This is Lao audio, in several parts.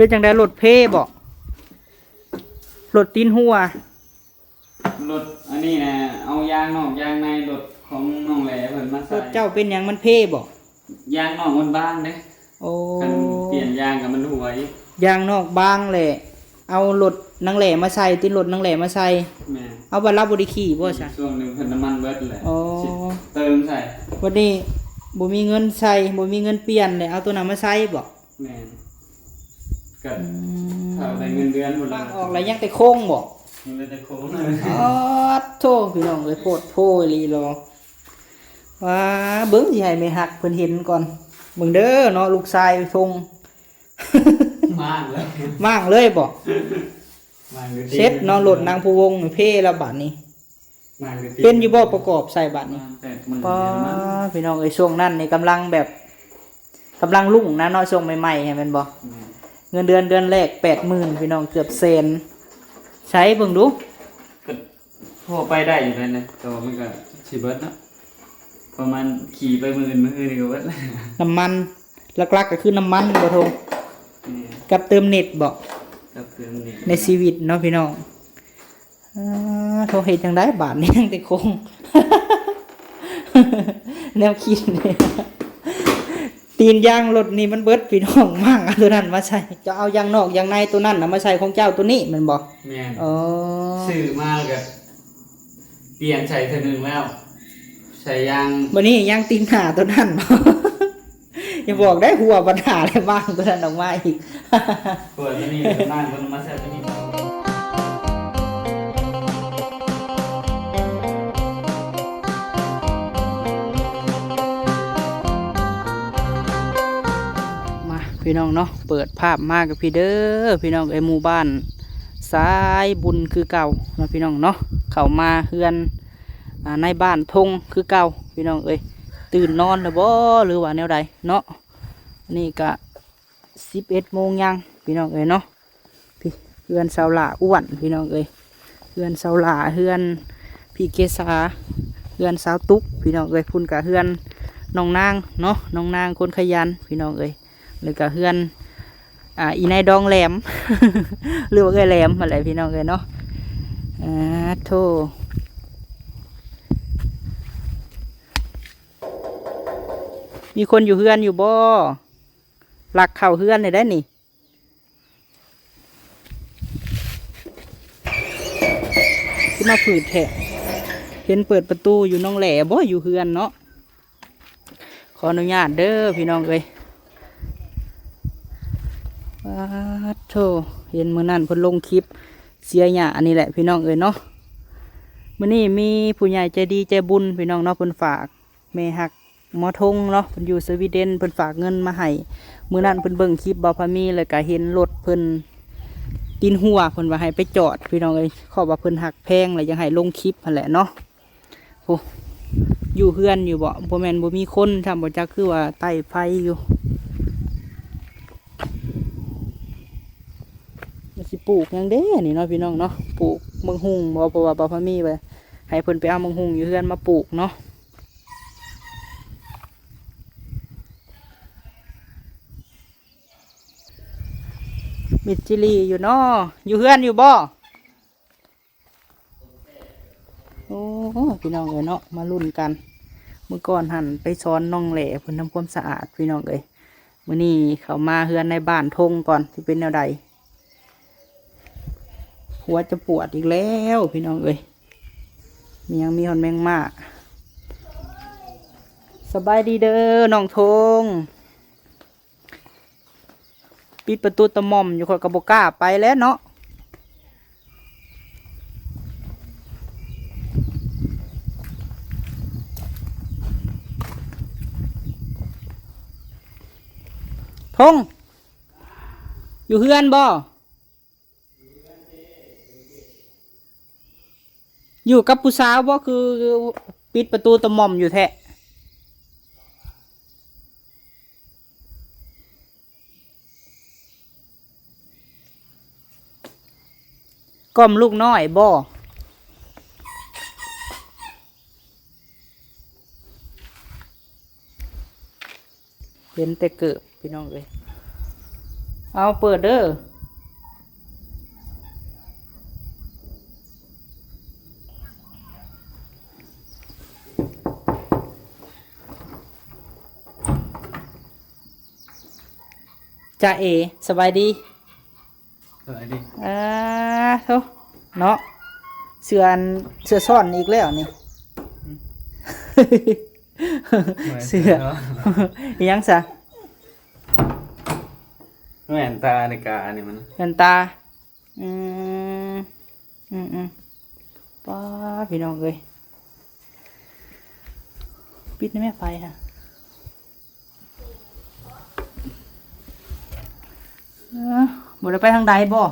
ປັນຈັ່ງໃດ ລົດເພບໍ? ລົດຕີນຮົ່ວ. ລົດອັນນີ້ນະ ເອົາຢາງນອກຢາງໃນລົດຂອງນ້ອງແຫຼເພິ່ນມາໃສ່. ລົດເຈົ້າເປັນຫຍັງ ມັນເພບໍ? ຢາງນອກມັນບາງເດ້. ໂອ້ ຄັນປ່ຽນຢາງກໍມັນຮົ່ວອີກ. ຢາງນອກບາງແຫຼະ ເອົາລົດນາງແຫຼມາໃສ່ ຕິດລົດນາງແຫຼມາໃສ່. ແມ່ນ. ເອົາ ບັດລາວບໍ່ໄດ້ຂີ່ບໍ່ຊະ? ຊ່ວງໜຶ່ງເພິ່ນນ້ຳມັນເບິດແຫຼະ. ອໍ ຊິເຕີມໃສ່. ບັດນີ້ບໍ່ມີເງິນໃສ່ ບໍ່ມີເງິນປ່ຽນແຫຼະ ເອົາໂຕນັ້ນມາໃສ່ບໍ? ແມ່ນ. ກໍ ອືມ ຖ້າໄດ້ເງິນເດືອນພຸ້ນລະ ອອກແລ້ວຍັງແຕ່ໂຄງບໍ? ຍັງໄດ້ແຕ່ໂຄງ. ອາດໂທ້ ພີ່ນ້ອງເອີຍ ໂພດໂພອີ່ຫຼີຫຼໍ. ວ້າ ເບິ່ງ ຊິໃຫ້ແມ່ຮັກເພິ່ນເຫັນກ່ອນ. ເບິ່ງເດີເນາະ ລູກຊາຍທົງ ມ້າງເລີຍ ມ້າງເລີຍບໍ? ມ້າງເລີຍ ເສັດເນາະ ລົດນາງພູວົງເພລະບາດນີ້. ເປັນຢູ່ບໍ່ ປະກອບໃສ່ບາດນີ້? ປະມານແປດໝື່ນ. ປ້າ ເດືອນມັນ ພີ່ນ້ອງເອີຍ ຊ່ວງນັ້ນນີ້ກຳລັງແບບ ກຳລັງຮຸ່ງນະເນາະ ຊ່ວງໃໝ່ໆ ຫັ້ນແມ່ນບໍ່? ແມ່ນ. ເງິນເດືອນເດືອນແລກແປດໝື່ນ ພີ່ນ້ອງ ເກືອບແສນ. ໃຊ້ເບິ່ງດູ ກໍພໍໄປໄດ້ຢູ່ນັ້ນນະ ແຕ່ວ່າມັນກໍຊິເບິດເນາະ ປະມານຂີ່ໄປມື້ອື່ນ ມື້ອື່ນນີ້ກໍເບິດ. ນ້ຳມັນ ຫຼັກໆ ກໍຄືນ້ຳມັນບໍ່ ໂທ? ແມ່ນ. ກັບເຕີມເນັດບໍ່? ກັບເຕີມເນັດ ໃນຊີວິດເນາະ ພີ່ນ້ອງ. ອາ ໂທ ເຮັດຈັ່ງໃດບາດນີ້ ຍັງແຕ່ໂຄງ ແນວຄິດນີ້ ຕີນຢາງລົດນີ້ມັນເບິດ ພີ່ນ້ອງ ມ້າງເອົາໂຕນັ້ນມາໃສ່. ເຈົ້າເອົາຢາງນອກຢາງໃນໂຕນັ້ນນະມາໃສ່ຂອງເຈົ້າໂຕນີ້ແມ່ນບໍ່? ແມ່ນ. ອໍ ຊື້ມາແລ້ວກໍປ່ຽນໃສ່ເທື່ອໜຶ່ງແລ້ວ ໃສ່ຢາງ ບັດນີ້ຍັງຕີນໜ້າໂຕນັ້ນ. ຢ່າບອກໄດ້ ຫົວບັນຫາແລ້ວ ມ້າງຕົວນັ້ນອອກມາອີກ. ຫົວຕົວນີ້ ມ້າງຕົວນັ້ນມາໃສ່ຕົວນີ້. ມາ ພີ່ນ້ອງເນາະ ເປີດພາບມາກັບພີ້ເດີ ພີ່ນ້ອງເອີຍ ໝູ່ບ້ານສາຍບຸນຄືເກົ່າເນາະ ພີ່ນ້ອງເນາະ. ເຂົ້າມາເຮືອນ ອ່າ ໃນບ້ານທົ່ງຄືເກົ່າ ພີ່ນ້ອງເອີຍ. ຕື່ນນອນແລ້ວບໍ ຫຼືວ່າແນວໃດເນາະ? ນີ້ກະສິບເອັດໂມງຍັງ ພີ່ນ້ອງເອີຍເນາະ. ພີ້ ເຮືອນສາວຫຼ້າອ້ວນ ພີ່ນ້ອງເອີຍ ເຮືອນສາວຫຼ້າ ເຮືອນພີ່ເກສາ ເຮືອນສາວຕຸກ ພີ່ນ້ອງເອີຍ. ພຸ້ນກະເຮືອນນ້ອງນາງເນາະ ນ້ອງນາງຄົນຂະຫຍັນ ພີ່ນ້ອງເອີຍ. ແລ້ວກະເຮືອນ ອ່າ ອີນາຍດອງແຫຼມ ຫຼືວ່າເອື້ອຍແຫຼມຫັ້ນແຫຼະ ພີ່ນ້ອງເອີຍເນາະ. ອາ ໂທ້ ມີຄົນຢູ່ເຮືອນຢູ່ບໍ່? ລັກເຂົ້າເຮືອນນີ້ໄດ໋ນີ້ ຄືມາຝືດແທ້. ເຫັນເປີດປະຕູຢູ່ ນ້ອງແຫຼບໍ່ຢູ່ເຮືອນເນາະ. ຂໍອະນຸຍາດເດີພີ່ນ້ອງເອີຍ. ປາດໂທ້ ເຫັນມື້ນັ້ນເພິ່ນລົງຄລິບເສຍຫຍ້ານີ້ແຫຼະ ພີ່ນ້ອງເອີຍເນາະ. ມື້ນີ້ມີຜູ້ໃຫຍ່ໃຈດີໃຈບຸນ ພີ່ນ້ອງເນາະ ເພິ່ນຝາກ ແມ່ຮັກໝໍທົງເນາະ ເພິ່ນຢູ່ສະວີເດັນ ເພິ່ນຝາກເງິນມາໃຫ້. ມື້ນັ້ນເພິ່ນເບິ່ງຄລິບບ່າວພາມີ ແລ້ວກະເຫັນລົດເພິ່ນຕີນຮົ່ວ ເພິ່ນວ່າໃຫ້ໄປຈອດ ພີ່ນ້ອງເອີຍ. ເພາະວ່າເພິ່ນຮັກແພງ ແລ້ວຢາກໃຫ້ລົງຄລິບຫັ້ນແຫຼະເນາະ. ໂອ້ ຢູ່ເຮືອນຢູ່ບໍ? ບໍ່ແມ່ນບໍ່ມີຄົນຊ້ຳ ບໍ່ຈັກ ຄືວ່າໄຕ້ໄຟຢູ່. ມັນຊິປູກຫຍັງເດ້ນີ້ເນາະ ພີ່ນ້ອງເນາະ? ປູກໝາກຫຸ່ງບໍ? ເພາະວ່າບ່າວພາມີວ່າໃຫ້ເພິ່ນໄປເອົາໝາກຫຸ່ງຢູ່ເຮືອນມາປູກເນາະ. ມິດຈິລີຢູ່ເນາະ ຢູ່ເຮືອນຢູ່ບໍ? ໂອ້ ພີ່ນ້ອງເອີຍເນາະ ມາລຸ້ນກັນ. ມື້ກ່ອນຫັ້ນໄປສອນນ້ອງແຫຼເພິ່ນທຳຄວາມສະອາດ ພີ່ນ້ອງເອີຍ. ມື້ນີ້ເຂົ້າມາເຮືອນໃນບ້ານທົ່ງກ່ອນ ຊິເປັນແນວໃດ? ຫົວຈະປວດອີກແລ້ວ ພີ່ນ້ອງເອີຍ. ມີຫຍັງ ມີຮອດແມງມ້າ. ສະບາຍດີເດີນ້ອງທົ່ງ. ປິດປະຕູຕະໝ່ອມຢູ່ ຂ້ອຍກໍບໍ່ກ້າໄປແຫຼະເນາະ. ທົ່ງ ຢູ່ເຮືອນບໍ່? ຢູ່ກັບຜູ້ສາວບໍ່? ຄືປິດປະຕູຕະໝ່ອມຢູ່ແທ້. ກ້ອມລູກນ້ອຍບໍ່? ເຫັນແຕ່ເກີບ ພີ່ນ້ອງເອີຍ. ເອົາ ເປີດເດີ. ຈາເອ ສະບາຍດີ. ສະບາຍດີ. ອ່າ ໂທ້ ເນາະ ເສື້ອອັນ ເສື້ອຊ້ອນອີກແລ້ວນີ້. ເສື້ອ ອີຫຍັງຊະ? ແວ່ນຕາ ນາລິກາ ອັນນີ້ມັນ ແວ່ນຕາ. ອືມ ອືມໆ ປ້າ ພີ່ນ້ອງເອີຍ ປິດແດ່ແມ່ໄຟຫັ້ນ. ເອີ ບໍ່ໄດ້ໄປທາງໃດບໍ່?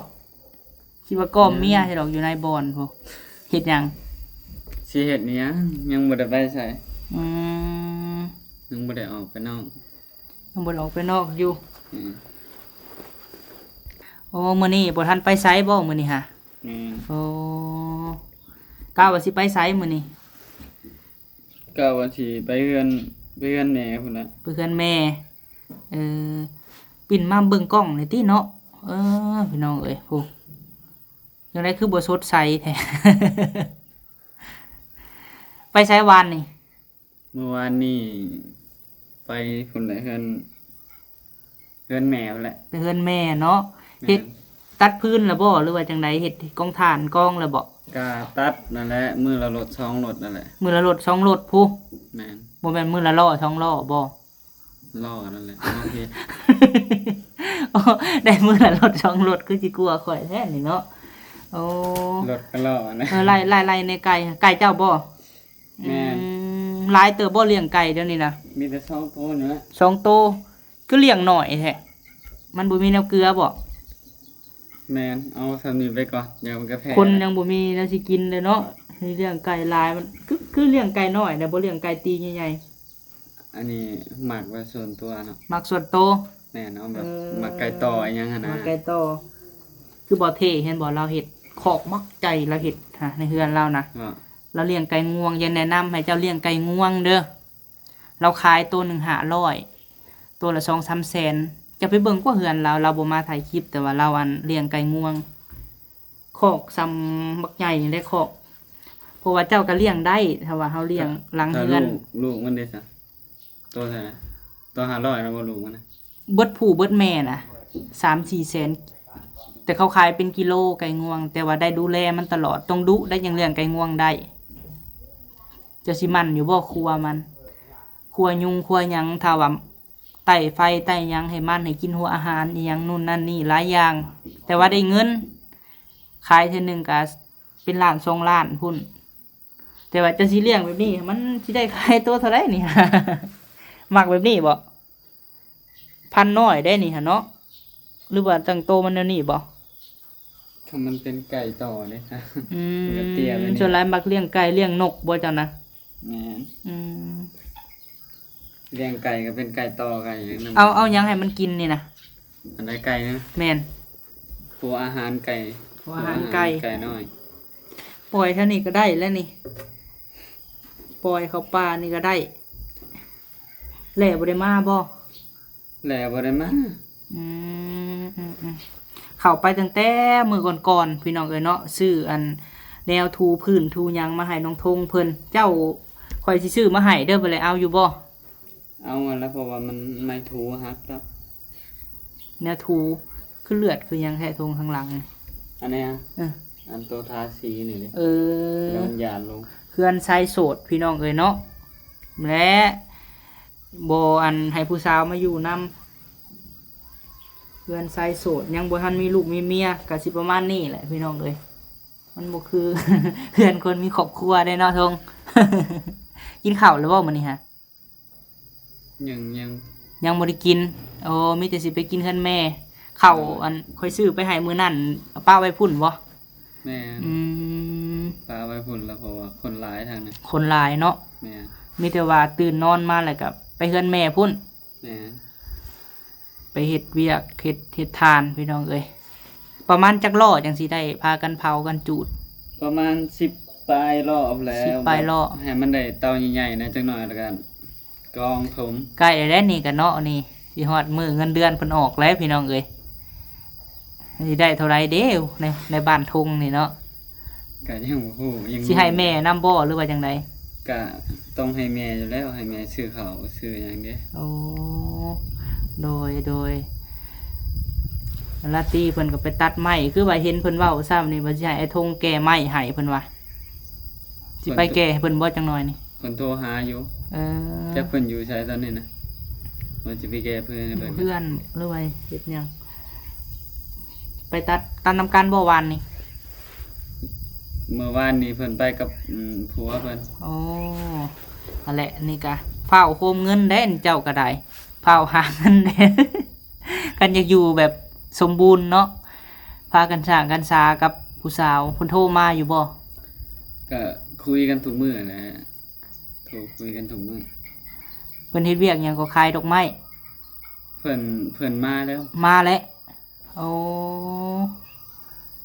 ຄິດວ່າກ້ອມເມຍ ອືມ ໃຊ່ດອກ ຢູ່ໃນບ່ອນພຸ້ນ. ເຮັດຫຍັງ? ຊິເຮັດຫຍັງ? ຍັງບໍ່ໄດ້ໄປໃສ. ອືມ ຍັງບໍ່ໄດ້ອອກໄປນອກ. ຍັງບໍ່ໄດ້ອອກໄປນອກຢູ່. ອືມ ໂອ້ ມື້ນີ້ບໍ່ທັນໄປໃສບໍ່ມື້ນີ້ຫະ? ແມ່ນ. ໂອ້ ກະວ່າຊິໄປໃສມື້ນີ້? ກະວ່າຊິໄປເຮືອນ ໄປເຮືອນແມ່ພຸ້ນລະ. ໄປເຮືອນແມ່. ເອີ ປິ່ນມາເບິ່ງກ້ອງໜ່ອຍຕິເນາະ. ເອີ ພີ່ນ້ອງເອີຍ ໂອ້ ຈັ່ງໃດຄືບໍ່ສົດໃສແທ້? ໄປໃສວານນີ້? ມື້ວານນີ້ໄປພຸ້ນແຫຼະ ເຮືອນ ເຮືອນແມ່ພຸ້ນແຫຼະ. ໄປເຮືອນແມ່ເນາະ. ແມ່ນ. ເຮັດ ຕັດຟືນລະບໍ່ ຫຼືວ່າຈັ່ງໃດ? ເຮັດກອງຖ່ານກອງລະບໍ່? ກະຕັດນັ້ນແຫຼະ ມື້ລະລົດສອງລົດນັ້ນແຫຼະ. ມື້ລະລົດສອງລົດພຸ້ນ. ແມ່ນ. ບໍ່ແມ່ນມື້ລະລໍ້ສອງລໍ້ບໍ່? ລໍ້ນັ້ນແຫຼະ ເອົາເຮັດ. ໂອ້ ໄດ້ມື້ລະລົດສອງລົດ ຄືຊິກົວຂ້ອຍແທ້ນີ້ເນາະ. ໂອ້ ລົດກະລໍ້ນະ. ເອີ ໄລ່ ໄລ່ ໄລ່ໃນໄກ່ ໄກ່ເຈົ້າບໍ່? ແມ່ນ. ອືມ ຫຼາຍເຕີບບໍ່ລ້ຽງໄກ່ດຽວນີ້ນະ? ມີແຕ່ສອງໂຕນີ້ແຫຼະ. ສອງໂຕ ຄືລ້ຽງໜ້ອຍແທ້? ມັນບໍ່ມີແນວເກືອບໍ່? ແມ່ນ. ເອົາສ່ຳນີ້ໄປກ່ອນ ດຽວມັນກະແຜ່. ຄົນຍັງບໍ່ມີແນວຊິກິນເລີຍເນາະ ໃຫ້ລ້ຽງໄກ່ຫຼາຍ. ມັນ ຄື ຄືລ້ຽງໄກ່ນ້ອຍແດ່ ບໍ່ລ້ຽງໄກ່ຕີໃຫຍ່ໆ? ອັນນີ້ມັກແບບສ່ວນຕົວເນາະ. ມັກສ່ວນໂຕ? ແມ່ນ. ເອົາແບບ ເອີ ມັກໄກ່ຕໍ່ອີ່ຫຍັງຫັ້ນນະ. ມັກໄກ່ຕໍ່. ຄືບໍ່ເທ່ ເຫັນບໍ່ ລາວເຮັດຄອກ ມັກໃຈລາວເຮັດຫະ ໃນເຮືອນລາວນະ. ລາວລ້ຽງໄກ່ງວງ. ຢາກແນະນຳໃຫ້ເຈົ້າລ້ຽງໄກ່ງວງເດີ. ລາວຂາຍໂຕໜຶ່ງຫ້າຮ້ອຍ ໂຕລະສອງສາມແສນ. ເຈົ້າໄປເບິ່ງກວ່າເຮືອນລາວ. ລາວບໍ່ມາຖ່າຍຄລິບ ແຕ່ວ່າລາວ ອັນ ລ້ຽງໄກ່ງວງ. ຄອກສ່ຳບັກໃຫຍ່ນີ້ແຫຼະ ຄອກ. ເພາະວ່າເຈົ້າກະລ້ຽງໄດ້ ຖ້າວ່າເຮົາລ້ຽງຫຼັງເຮືອນ. ລູກ ລູກມັນເດ້ຊະ? ໂຕເທົ່າໃດ? ໂຕຫ້າຮ້ອຍແມ່ນບໍ່ລູກມັນນະ? ເບິດຜູ້ເບິດແມ່ນະ ສາມສີ່ແສນ. ແຕ່ເຂົາຂາຍເປັນກິໂລໄກ່ງວງ ແຕ່ວ່າໄດ້ດູແລມັນຕະຫຼອດ. ຕ້ອງດຸໄດ໋ ຈັ່ງລ້ຽງໄກ່ງວງໄດ້. ເຈົ້າຊິໝັ່ນຢູ່ບໍ່ຄົວມັນ? ຄົວຍຸງຄົວຫຍັງ ຖ້າວ່າ ໄຕ້ໄຟໄຕ້ຫຍັງໃຫ້ມັນ ໃຫ້ກິນຫົວອາຫານອີ່ຫຍັງ ນູ້ນນັ້ນນີ້ຫຼາຍຢ່າງ. ແຕ່ວ່າໄດ້ເງິນ ຂາຍເທື່ອໜຶ່ງກະເປັນລ້ານສອງລ້ານພຸ້ນ. ແຕ່ວ່າເຈົ້າຊິລ້ຽງແບບນີ້ ມັນຊິໄດ້ຂາຍໂຕເທົ່າໃດນີ້? ມັກແບບນີ້ບໍ່? ພັນນ້ອຍໄດ໋ນີ້ຫັ້ນເນາະ. ຫຼືວ່າຕັ້ງໂຕມັນແນວນີ້ບໍ່? ຄັນມັນເປັນໄກ່ຕໍ່ເດ້. ອືມ ມັນກະເຕ້ຍໄປນີ້. ສ່ວນຫຼາຍມັກລ້ຽງໄກ່ລ້ຽງນົກບໍ່ເຈົ້ານະ? ແມ່ນ. ອືມ ລ້ຽງໄກ່ກະເປັນໄກ່ຕໍ່ໄກ່ຫຍັງນຳ. ເອົາ ເອົາຫຍັງໃຫ້ມັນກິນນີ້ນະ? ອັນໃດໄກ່ນະ? ແມ່ນ. ຫົວອາຫານໄກ່. ຫົວອາຫານໄກ່. ຫົວອາຫານໄກ່ນ້ອຍ. ປ່ອຍເທົ່ານີ້ກະໄດ້ແລ້ວນີ້. ປ່ອຍເຂົ້າປ່ານີ້ກະໄດ້. ແຫຼ່ບໍ່ໄດ້ມາບໍ່? ແຫຼ່ບໍ່ໄດ້ມາ. ອືມ ອືມ ອືມ ເຂົ້າໄປຕັ້ງແຕ່ມື້ກ່ອນໆ ພີ່ນ້ອງເອີຍເນາະ ຊື້ອັນແນວຖູພື້ນຖູຫຍັງມາໃຫ້ນ້ອງທົງເພິ່ນ. ເຈົ້າ ຂ້ອຍຊິຊື້ມາໃຫ້ເດີ ບໍ່ແລະ ເອົາຢູ່ບໍ່? ເອົາຫັ້ນລະ ເພາະວ່າມັນ ໄມ້ຖູຫັກແລ້ວ. ແນວຖູ ຄືເລືອດຄືຫຍັງແທ້ ທົງທາງຫຼັງນີ້? ອັນນີ້ຫະ? ເອີ ອັນໂຕທາສີນີ້ເດ້. ເອີ ແລ້ວມັນຢາດລົງ. ເຮືອນຊາຍໂສດ ພີ່ນ້ອງເອີຍເນາະ ແລະ ບໍ່ ອັນ ໃຫ້ຜູ້ສາວມາຢູ່ນຳ. ເຮືອນຊາຍໂສດ ຍັງບໍ່ທັນມີລູກມີເມຍ ກະຊິປະມານນີ້ແຫຼະ ພີ່ນ້ອງເອີຍ. ມັນບໍ່ຄືເຮືອນຄົນມີຄອບຄົວເດ້ເນາະ ທົງ. ກິນເຂົ້າແລ້ວບໍ່ມື້ນີ້ຫະ? ຍັງ ຍັງ ຍັງບໍ່ໄດ້ກິນ. ໂອ້ ມີແຕ່ຊິໄປກິນເຮືອນແມ່. ເຂົ້າ ອັນ ຂ້ອຍຊື້ໄປໃຫ້ມື້ນັ້ນ ປະໄວ້ພຸ້ນບໍ່? ແມ່ນ. ອືມ ປະໄວ້ພຸ້ນລະ ເພາະວ່າຄົນຫຼາຍທາງນັ້ນ. ຄົນຫຼາຍເນາະ. ແມ່ນ. ມີແຕ່ວ່າຕື່ນນອນມາແລ້ວກະໄປເຮືອນແມ່ພຸ້ນ. ແມ່ນ. ໄປເຮັດວຽກ ເຮັດ ເຮັດຖ່ານ ພີ່ນ້ອງເອີຍ. ປະມານຈັກລໍ້ຈັ່ງຊິໄດ້ພາກັນເຜົາກັນຈູດ? ປະມານສິບປາຍລໍ້ແລ້ວ. ສິບປາຍລໍ້. ໃຫ້ມັນໄດ້ເຕົາໃຫຍ່ໆ ແດ່ຈັກໜ້ອຍ ແລ້ວກະກອງຖົມ. ໃກ້ແລ້ວນີ້ກະເນາະ ນີ້ຊິຮອດມື້ເງິນເດືອນເພິ່ນອອກແລ້ວ ພີ່ນ້ອງເອີຍ. ຊິໄດ້ເທົ່າໃດເດ້ ໃນ ໃນບ້ານທົ່ງນີ້ເນາະ? ກະຍັງບໍ່ຮູ້ ຍັງ ຊິໃຫ້ແມ່ນຳບໍ່ ຫຼືວ່າຈັ່ງໃດ? ກະຕ້ອງໃຫ້ແມ່ຢູ່ແລ້ວ ໃຫ້ແມ່ຊື້ເຂົ້າຊື້ຫຍັງເດ້. ໂອ້ ໂດຍ ໂດຍ ລາຕີເພິ່ນກໍໄປຕັດໄມ້ ຄືວ່າເຫັນເພິ່ນເວົ້າຊ້ຳນີ້ ວ່າຊິໃຫ້ອ້າຍທົ່ງແກ່ໄມ້ໃຫ້ ເພິ່ນວ່າ ຊິໄປແກ່ໃຫ້ເພິ່ນບໍ່ ຈັກໜ່ອຍນີ້? ເພິ່ນໂທຫາຢູ່. ເອີ ຈັກເພິ່ນຢູ່ໃສຕອນນີ້ນະ? ວ່າຊິໄປແກ່ເພິ່ນໃຫ້ເພິ່ນ ຢູ່ເຮືອນ ຫຼືວ່າເຮັດຫຍັງ? ໄປຕັດ ຕັດນຳກັນບໍ່ວານນີ້? ມື້ວານນີ້ເພິ່ນໄປກັບ ອືມ ຜົວເພິ່ນ. ໂອ້ ຫັ້ນແຫຼະ ນີ້ກະຟ້າວໂຮມເງິນແດ່ ເຈົ້າກໍໄດ້ ຟ້າວຫາເງິນແດ່. ຄັນຢາກຢູ່ແບບສົມບູນເນາະ ພາກັນສ້າງກັນສາກັບຜູ້ສາວ ເພິ່ນໂທມາຢູ່ບໍ່? ກະຄຸຍກັນທຸກມື້ແຫຼະ ໂທຄຸຍກັນທຸກມື້. ເພິ່ນເຮັດວຽກຫຍັງກໍ? ຂາຍດອກໄມ້. ເພິ່ນ ເພິ່ນມາແລ້ວ. ມາແລ້ວ. ໂອ້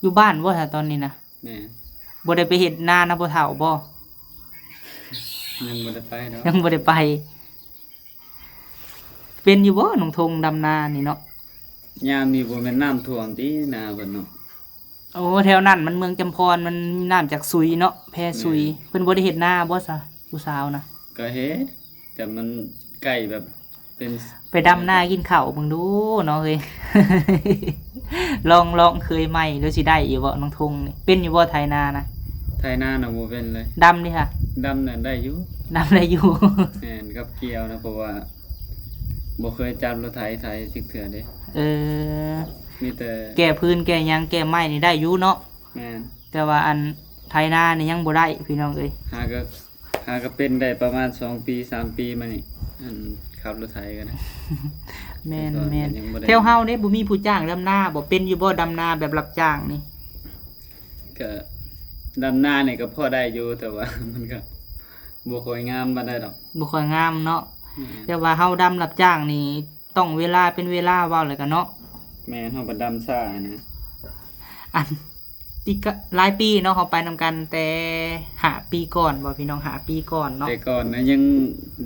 ຢູ່ບ້ານບໍ່ ຕອນນີ້ນະ? ແມ່ນ. ບໍ່ໄດ້ໄປເຮັດນານຳພໍ່ເຖົ້າບໍ່? ຍັງບໍ່ໄດ້ໄປດອກ. ຍັງບໍ່ໄດ້ໄປ. ເປັນຢູ່ບໍ່ນ້ອງທົ່ງ ດຳນານີ້ເນາະ? ຍາມນີ້ບໍ່ແມ່ນນ້ຳຖ້ວມຕິ ນາເພິ່ນເນາະ? ໂອ້ ແຖວນັ້ນມັນເມືອງຈຳພອນ ມັນມີນ້ຳຈາກສຸຍເນາະ ແພສຸຍ. ແມ່ນ. ເພິ່ນບໍ່ໄດ້ເຮັດນາບໍ່ຊະ ຜູ້ສາວນະ? ກໍເຮັດ ແຕ່ມັນໃກ້ແບບ ເປັນ ໄປດຳນາກິນເຂົ້າເບິ່ງດູນ້ອງເອີຍ. ລອງ ລອງເຄີຍໃໝ່ດູ ຊິໄດ້ຢູ່ບໍ່ນ້ອງທົ່ງນີ້? ເປັນຢູ່ບໍ່ໄຖນານະ? ໄຖນານະບໍ່ເປັນເລີຍ. ດຳເດຫະ? ດຳນະໄດ້ຢູ່. ດຳໄດ້ຢູ່. ແມ່ນ ກັບກ່ຽວນະ ເພາະວ່າບໍ່ເຄີຍຈັບລົດໄຖ ໄຖຈັກເທື່ອເດ້. ເອີ ມີແຕ່ແກ່ພື້ນແກ່ຫຍັງແກ່ໄມ້ນີ້ໄດ້ຢູ່ເນາະ? ແມ່ນ. ແຕ່ວ່າອັນໄຖນານີ້ຍັງບໍ່ໄດ້ພີ່ນ້ອງເອີຍ. ຫາກໍ ຫາກໍເປັນໄດ້ປະມານສອງປີສາມປີມານີ້ ອັນຂັບລົດໄຖກໍໄດ້. ແມ່ນ ແຕ່ກ່ອນກໍຍັງບໍ່ໄດ້. ແຖວເຮົາເດ້ ບໍ່ມີຜູ້ຈ້າງດຳນາບໍ່? ເປັນຢູ່ບໍ່ດຳນາແບບຮັບຈ້າງນີ້? ກໍດຳນານີ້ກໍພໍໄດ້ຢູ່ ແຕ່ວ່າມັນກໍບໍ່ຄ່ອຍງາມປານໃດດອກ. ບໍ່ຄ່ອຍງາມເນາະ. ແມ່ນ. ແຕ່ວ່າເຮົາດຳຮັບຈ້າງນີ້ ຕ້ອງເວລາເປັນເວລາ ເວົ້າແລ້ວກໍເນາະ. ແມ່ນ ເຮົາກໍດຳຊ້ານະ. ອັນ ປີກະ ຫຼາຍປີເນາະ ເຮົາໄປນຳກັນແຕ່ຫ້າປີກ່ອນບໍ່ພີ່ນ້ອງ? ຫ້າປີກ່ອນເນາະ. ແຕ່ກ່ອນນະຍັງ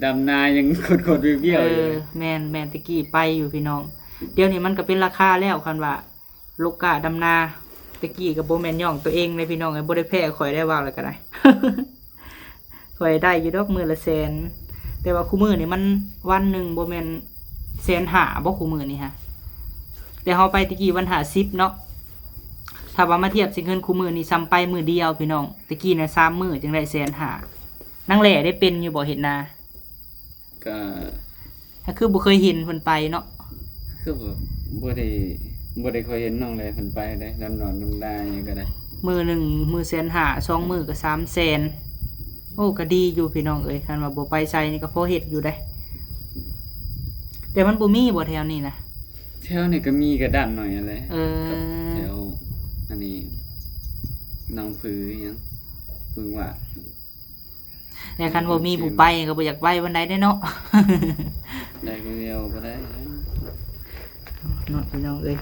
ດຳນາຍັງຂົດໆວຽວໆຢູ່. ເອີ ແມ່ນໆ ແຕ່ກີ້ໄປຢູ່ພີ່ນ້ອງ. ດຽວນີ້ມັນກໍເປັນລາຄາແລ້ວ ຄັນວ່າໂລກາດຳນາ. ແຕ່ກີ້ກໍບໍ່ແມ່ນຍ້ອງຕົວເອງເດ້ພີ່ນ້ອງເອີຍ ບໍ່ໄດ້ແພ້ຂ້ອຍໄດ້ ເວົ້າແລ້ວກໍໄດ້. ຂ້ອຍໄດ້ຢູ່ດອກມື້ລະແສນ ແຕ່ວ່າຄູ່ມື້ນີ້ມັນວັນໜຶ່ງບໍ່ແມ່ນແສນຫ້າບໍ່ ຄູ່ມື້ນີ້ຫະ? ແຕ່ເຮົາໄປແຕ່ກີ້ວັນຫ້າສິບເນາະ ຖ້າວ່າມາທຽບໃສ່ເງິນຄູ່ມື້ນີ້ ສ່ຳໄປມື້ດຽວພີ່ນ້ອງ. ແຕ່ກີ້ນະສາມມື້ຈຶ່ງໄດ້ແສນຫ້າ. ນາງແຫຼໄດ້ເປັນຢູ່ບໍ່ເຮັດນາ? ກະ ກໍຄືບໍ່ເຄີຍເຫັນເພິ່ນໄປເນາະ. ຄືແບບບໍ່ໄດ້ ບໍ່ໄດ້ຄ່ອຍເຫັນນ້ອງແຫຼເພິ່ນໄປເດ້ ດຳນອນດຳນາຫຍັງກໍໄດ້. ມື້ໜຶ່ງມື້ແສນຫ້າ ສອງມື້ກໍສາມແສນ. ໂອ້ ກໍດີຢູ່ພີ່ນ້ອງເອີຍ ຄັນວ່າບໍ່ໄປໃສນີ້ກໍພໍເຮັດຢູ່ເດ້. ແຕ່ມັນບໍ່ມີບໍ່ແຖວນີ້ນະ? ແຖວນີ້ກໍມີ ກະດ້ານໜ້ອຍຫັ້ນແຫຼະ. ເອີ ກັບແຖວອັນນີ້ ໜອງຜືຫຍັງ ບຶງຫວາດ. ແຕ່ຄັນບໍ່ມີຜູ້ໄປກໍບໍ່ຢາກໄປປານໃດເດ້ເນາະ. ໄດ້ຄົນດຽວບໍ່ໄດ້ເນາະພີ່ນ້ອງເອີຍ.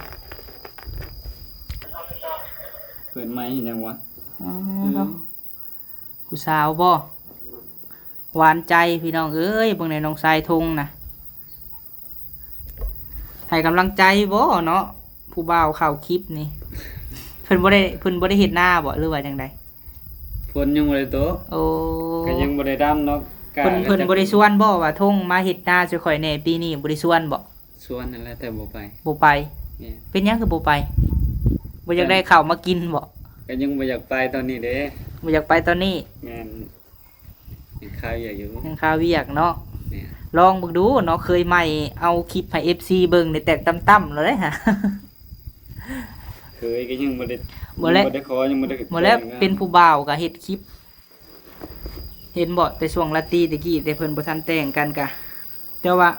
ເປີດໄມເຮັດຫຍັງວະ? ອໍ ເອີ ຜູ້ສາວບໍ່? ຫວານໃຈພີ່ນ້ອງເອີຍ ເບິ່ງແດ່ນ້ອງຊາຍທົງນະ. ໃຫ້ກຳລັງໃຈບໍ່ເນາະ ຜູ້ບ່າວເຂົ້າຄລິບນີ້? ເພິ່ນບໍ່ໄດ້ ເພິ່ນບໍ່ໄດ້ເຮັດນາບໍ່ ຫຼືວ່າຈັ່ງໃດ? ຝົນຍັງບໍ່ໄດ້ຕົກ. ໂອ້ ກໍຍັງບໍ່ໄດ້ດຳເນາະ. ເພິ່ນ ເພິ່ນບໍ່ໄດ້ຊວນບໍ່ວ່າ ທົງມາເຮັດນາຊ່ວຍຂ້ອຍແດ່ປີນີ້ ບໍ່ໄດ້ຊວນບໍ່? ຊວນຫັ້ນແຫຼະ ແຕ່ບໍ່ໄປ. ບໍ່ໄປ. ແມ່ນ. ເປັນຫຍັງຄືບໍ່ໄປ? ບໍ່ຢາກໄດ້ເຂົ້າມາກິນບໍ່? ກໍຍັງບໍ່ຢາກໄປຕອນນີ້ເດ້. ບໍ່ຢາກໄປຕອນນີ້. ແມ່ນ. ຍັງຄາວຽກຢູ່ ຍັງຄາວຽກເນາະ. ແມ່ນ. ລອງເບິ່ງດູເນາະ ເຄີຍໃໝ່ເອົາຄລິບໃຫ້ເອັຟຊີເບິ່ງ ໄດ້ແຕກຕ່ຳໆແລ້ວເດ້ຫະ. ເຄີຍກໍຍັງບໍ່ໄດ້ ບໍ່ແລ້ວ ຍັງບໍ່ໄດ້ຂໍ ຍັງບໍ່ໄດ້ ບໍ່ແລ້ວ ແຕ່ງງານ ເປັນຜູ້ບ່າວກໍເຮັດຄລິບ ເຫັນບໍ່ ແຕ່ຊ່ວງລາຕີຕະກີ້ ແຕ່ເພິ່ນບໍ່ທັນແຕ່ງກັນກະ ແຕ່ວ່າ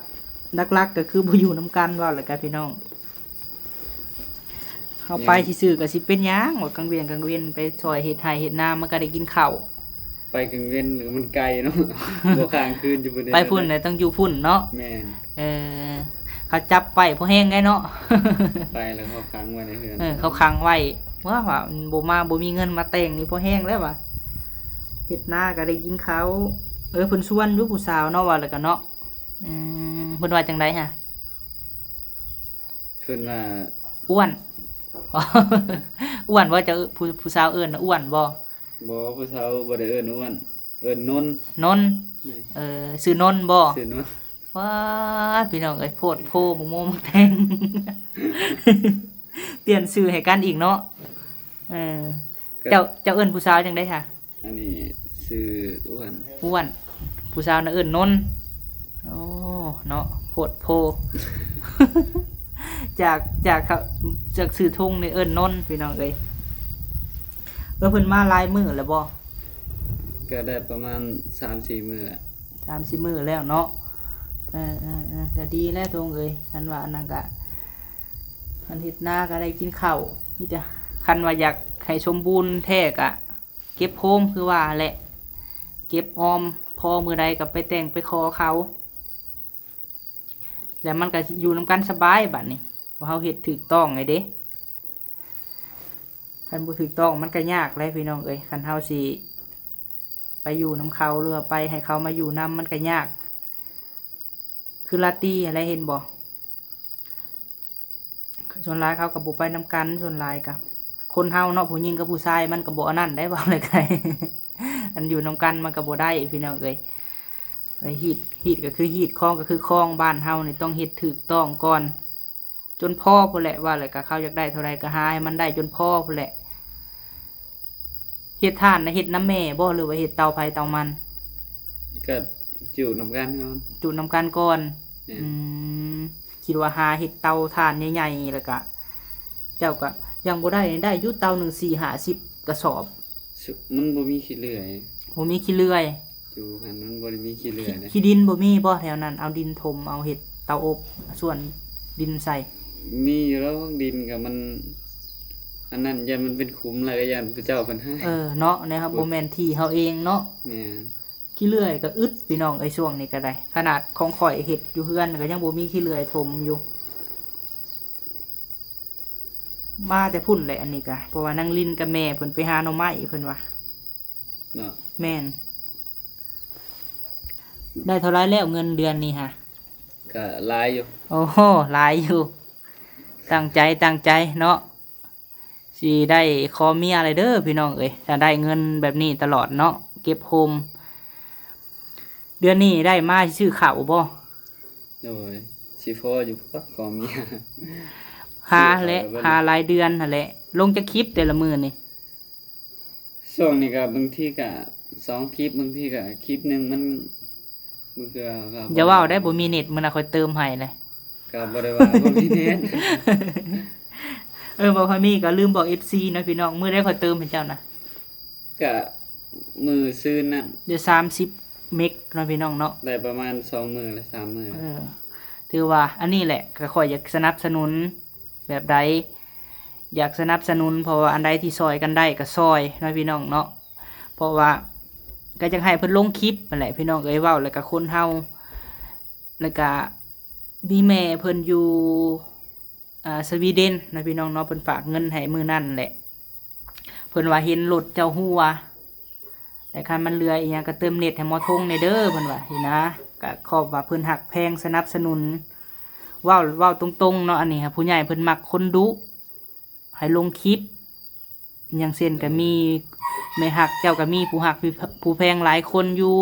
ຫຼັກໆກໍຄືບໍ່ຢູ່ນຳກັນ ເວົ້າແລ້ວກໍພີ່ນ້ອງ ເຮົາໄປຊື່ໆກໍຊິເປັນຫຍັງ ວ່າກາງວຽນກາງເວັນໄປຊ່ອຍເຮັດໄຮ່ເຮັດນາ ມັນກໍໄດ້ກິນເຂົ້າ. ໄປກາງເວັນກໍມັນໄກເນາະ ບໍ່ຄ້າງຄືນຢູ່ພຸ້ນເດ້ ໄປພຸ້ນແລ້ວຕ້ອງຢູ່ພຸ້ນເນາະ. ແມ່ນ. ເອີ ເຂົາຈັບໄວ້ພໍແຮງໄດ໋ເນາະ ໄປແລ້ວເຂົາຂັງໄວ້ໃນເຮືອນ. ເອີ ເຂົາຂັງໄວ້ ວ່າ ວ່າບໍ່ມາ ບໍ່ມີເງິນມາແຕ່ງນີ້ພໍແຮງແລ້ວວ່າ ເຮັດນາກໍໄດ້ກິນເຂົ້າ. ເອີ ເພິ່ນຊວນຢູ່ຜູ້ສາວເນາະ ວ່າແລ້ວກໍເນາະ. ອືມ ເພິ່ນວ່າຈັ່ງໃດຫະ? ເພິ່ນວ່າອ້ວນ. ອ້ວນບໍ່? ເຈົ້າ ຜູ້ ຜູ້ສາວເອີ້ນນະ ອ້ວນບໍ່? ບໍ່ ຜູ້ສາວບໍ່ໄດ້ເອີ້ນອ້ວນ ເອີ້ນນົນ. ນົນ. ແມ່ນ. ເອີ ຊື່ນົນບໍ່? ຊື່ນົນ. ວ້າ ພີ່ນ້ອງເອີຍ ໂພດໂພ ບັກໂມບັກແຕງ ປ່ຽນຊື່ໃຫ້ກັນອີກເນາະ. ເອີ ເຈົ້າ ເຈົ້າເອີ້ນຜູ້ສາວຈັ່ງໃດຄະ? ອັນນີ້ຊື່ອ້ວນ. ອ້ວນ. ຜູ້ສາວນະເອີ້ນນົນ. ໂອ້ ເນາະ ໂພດໂພ ຈາກ ຈາກເຂົາ ຈາກຊື່ທຸງນີ້ເອີ້ນນົນ ພີ່ນ້ອງເອີຍ. ເອີ ເພິ່ນມາຫຼາຍມື້ແລ້ວບໍ່? ກໍໄດ້ປະມານສາມສີ່ມື້ແລ້ວ. ສາມສີ່ມື້ແລ້ວເນາະ. ເອີໆໆ ກໍດີແລ້ວທຸງເອີຍ ຄັນວ່າອັນນັ້ນກະ ຄັນເຮັດນາກໍໄດ້ກິນເຂົ້າ. ມີແຕ່ ຄັນວ່າຢາກໃຫ້ສົມບູນແທ້ກະ ເກັບໂຮມຄືວ່າແຫຼະ ເກັບອອມ ພໍມື້ໃດກໍໄປແຕ່ງໄປຂໍເຂົາ ແລ້ວມັນກໍຢູ່ນຳກັນສະບາຍບາດນີ້ ເພາະເຮົາເຮັດຖືກຕ້ອງແລ້ວເດ້. ຄັນບໍ່ຖືກຕ້ອງມັນກໍຍາກແຫຼະພີ່ນ້ອງເອີຍ ຄັນເຮົາຊິໄປຢູ່ນຳເຂົາ ຫຼືວ່າໄປໃຫ້ເຂົາມາຢູ່ນຳ ມັນກໍຍາກ. ຄືລາຕີຫັ້ນແຫຼະ ເຫັນບໍ່? ສ່ວນຫຼາຍເຂົາກໍບໍ່ໄປນຳກັນ ສ່ວນຫຼາຍກໍ ຄົນເຮົາເນາະ ຜູ້ຍິງກັບຜູ້ຊາຍມັນກໍບໍ່ອັນນັ້ນໄດ໋ ເວົ້າແລ້ວກໍ ອັນຢູ່ນຳກັນມັນກໍບໍ່ໄດ້ພີ່ນ້ອງເອີຍ. ຮີດ ຮີດກໍຄືຮີດ ຄອງກໍຄືຄອງ ບ້ານເຮົານີ້ຕ້ອງເຮັດຖືກຕ້ອງກ່ອນ ຈົນພໍພຸ້ນແຫຼະ. ວ່າແລ້ວກໍເຂົາຢາກໄດ້ເທົ່າໃດກໍຫາໃຫ້ມັນໄດ້ຈົນພໍພຸ້ນແຫຼະ. ເຮັດຖ່ານນະ ເຮັດນຳແມ່ບໍ່ ຫຼືວ່າເຮັດເຕົາໃຜເຕົາມັນ? ກໍຈຸນຳກັນກ່ອນ. ຈຸນຳກັນກ່ອນ. ແມ່ນ. ອືມ ຄິດວ່າຫາເຮັດເຕົາຖ່ານໃຫຍ່ໆ ແລ້ວກະ ເຈົ້າກະຍັງບໍ່ໄດ້ ໄດ້ຢູ່ເຕົາໜຶ່ງສີ່ຫ້າສິບກະສອບ. ມັນບໍ່ມີຂີ້ເລື່ອຍ. ບໍ່ມີຂີ້ເລື່ອຍ. ຢູ່ຫັ້ນມັນບໍ່ໄດ້ມີຂີ້ເລື່ອຍເດ້. ຂີ້ ຂີ້ດິນບໍ່ມີບໍ່ແຖວນັ້ນ? ເອົາດິນຖົມ ເອົາເຮັດເຕົາອົບ ສ່ວນດິນໃສ່. ມີຢູ່ດອກ ດິນກໍມັນອັນນັ້ນ ຢ້ານມັນເປັນຂຸມ ແລ້ວກໍຢ້ານພະເຈົ້າເພິ່ນໃຫ້. ເອີ ເນາະ ແນວເຮົາ ບໍ່ແມ່ນທີ່ເຮົາເອງເນາະ. ແມ່ນ. ຂີ້ເລື່ອຍກໍອຶດ ພີ່ນ້ອງເອີຍ ຊ່ວງນີ້ກໍໄດ້ ຂະໜາດຂອງຂ້ອຍເຮັດຢູ່ເຮືອນກໍຍັງບໍ່ມີຂີ້ເລື່ອຍຖົມຢູ່. ມາແຕ່ພຸ້ນແຫຼະ ອັນນີ້ກະ ເພາະວ່ານາງລິນກັບແມ່ເພິ່ນໄປຫາໜໍ່ໄມ້ ເພິ່ນວ່າເນາະ. ແມ່ນ. ໄດ້ເທົ່າໃດແລ້ວເງິນເດືອນນີ້ຫະ? ກະຫຼາຍຢູ່. ໂອ້ໂຫ ຫຼາຍຢູ່. ຕັ້ງໃຈ ຕັ້ງໃຈເນາະ ຊິໄດ້ຂໍເມຍແລ້ວເດີພີ່ນ້ອງເອີຍ ຖ້າໄດ້ເງິນແບບນີ້ຕະຫຼອດເນາະ ເກັບໂຮມ. ເດືອນນີ້ໄດ້ມາຊິຊື້ເຂົ້າບໍ່? ໂດຍ ຊິພໍຢູ່ບໍ່ ຂໍເມຍ. ຫາແຫຼະ ຫາຫຼາຍເດືອນຫັ້ນແຫຼະ. ລົງຈັກຄລິບແຕ່ລະມື້ນີ້? ຊ່ວງນີ້ກໍບາງທີກໍສອງຄລິບ ບາງທີກໍຄລິບໜຶ່ງ ມັນ ບາງເທື່ອກໍ ຢ່າເວົ້າໄດ້ ບໍ່ມີເນັດ ມື້ໜ້າຂ້ອຍເຕີມໃຫ້ເລີຍ. ກໍບໍ່ໄດ້ວ່າບໍ່ມີເນັດ. ເອີ ບໍ່ຄ່ອຍມີ ກໍລືມບອກເອັຟຊີເນາະພີ່ນ້ອງ ມື້ໃດຂ້ອຍເຕີມໃຫ້ເຈົ້ານະ? ກະມື້ຊືນນັ້ນ ເດ ສາມສິບເມັກເນາະພີ່ນ້ອງເນາະ. ໄດ້ປະມານສອງມື້ ຫຼື ສາມມື້. ເອີ ຖືວ່າອັນນີ້ແຫຼະ ກໍຂ້ອຍຢາກສະໜັບສະໜູນແບບໃດ ຢາກສະໜັບສະໜູນ ເພາະວ່າອັນໃດທີ່ຊ່ອຍກັນໄດ້ກໍຊ່ອຍເນາະພີ່ນ້ອງເນາະ. ເພາະວ່າກໍຢາກໃຫ້ເພິ່ນລົງຄລິບຫັ້ນແຫຼະພີ່ນ້ອງເອີຍ. ເວົ້າແລ້ວກໍຄົນເຮົາ ແລ້ວກະມີແມ່ເພິ່ນຢູ່ ອ່າ ສະວີເດັນນະພີ່ນ້ອງເນາະ ເພິ່ນຝາກເງິນໃຫ້ມື້ນັ້ນແຫຼະ ເພິ່ນວ່າເຫັນລົດເຈົ້າຮົ່ວ ແລ້ວຄັນມັນເຫຼືອອີ່ຫຍັງກໍເຕີມເນັດໃຫ້ໝໍທົງແດ່ເດີ ເພິ່ນວ່າຊີ້ນະ. ກະຂອບວ່າເພິ່ນຮັກແພງສະໜັບສະໜູນ ເວົ້າ ເວົ້າຕົງໆເນາະ ອັນນີ້ຫາ ຜູ້ໃຫຍ່ເພິ່ນມັກຄົນດຸ ໃຫ້ລົງຄລິບ ຢ່າງເຊັ່ນກໍມີແມ່ຮັກ ເຈົ້າກໍມີຜູ້ຮັກຜູ້ ຜູ້ແພງຫຼາຍຄົນຢູ່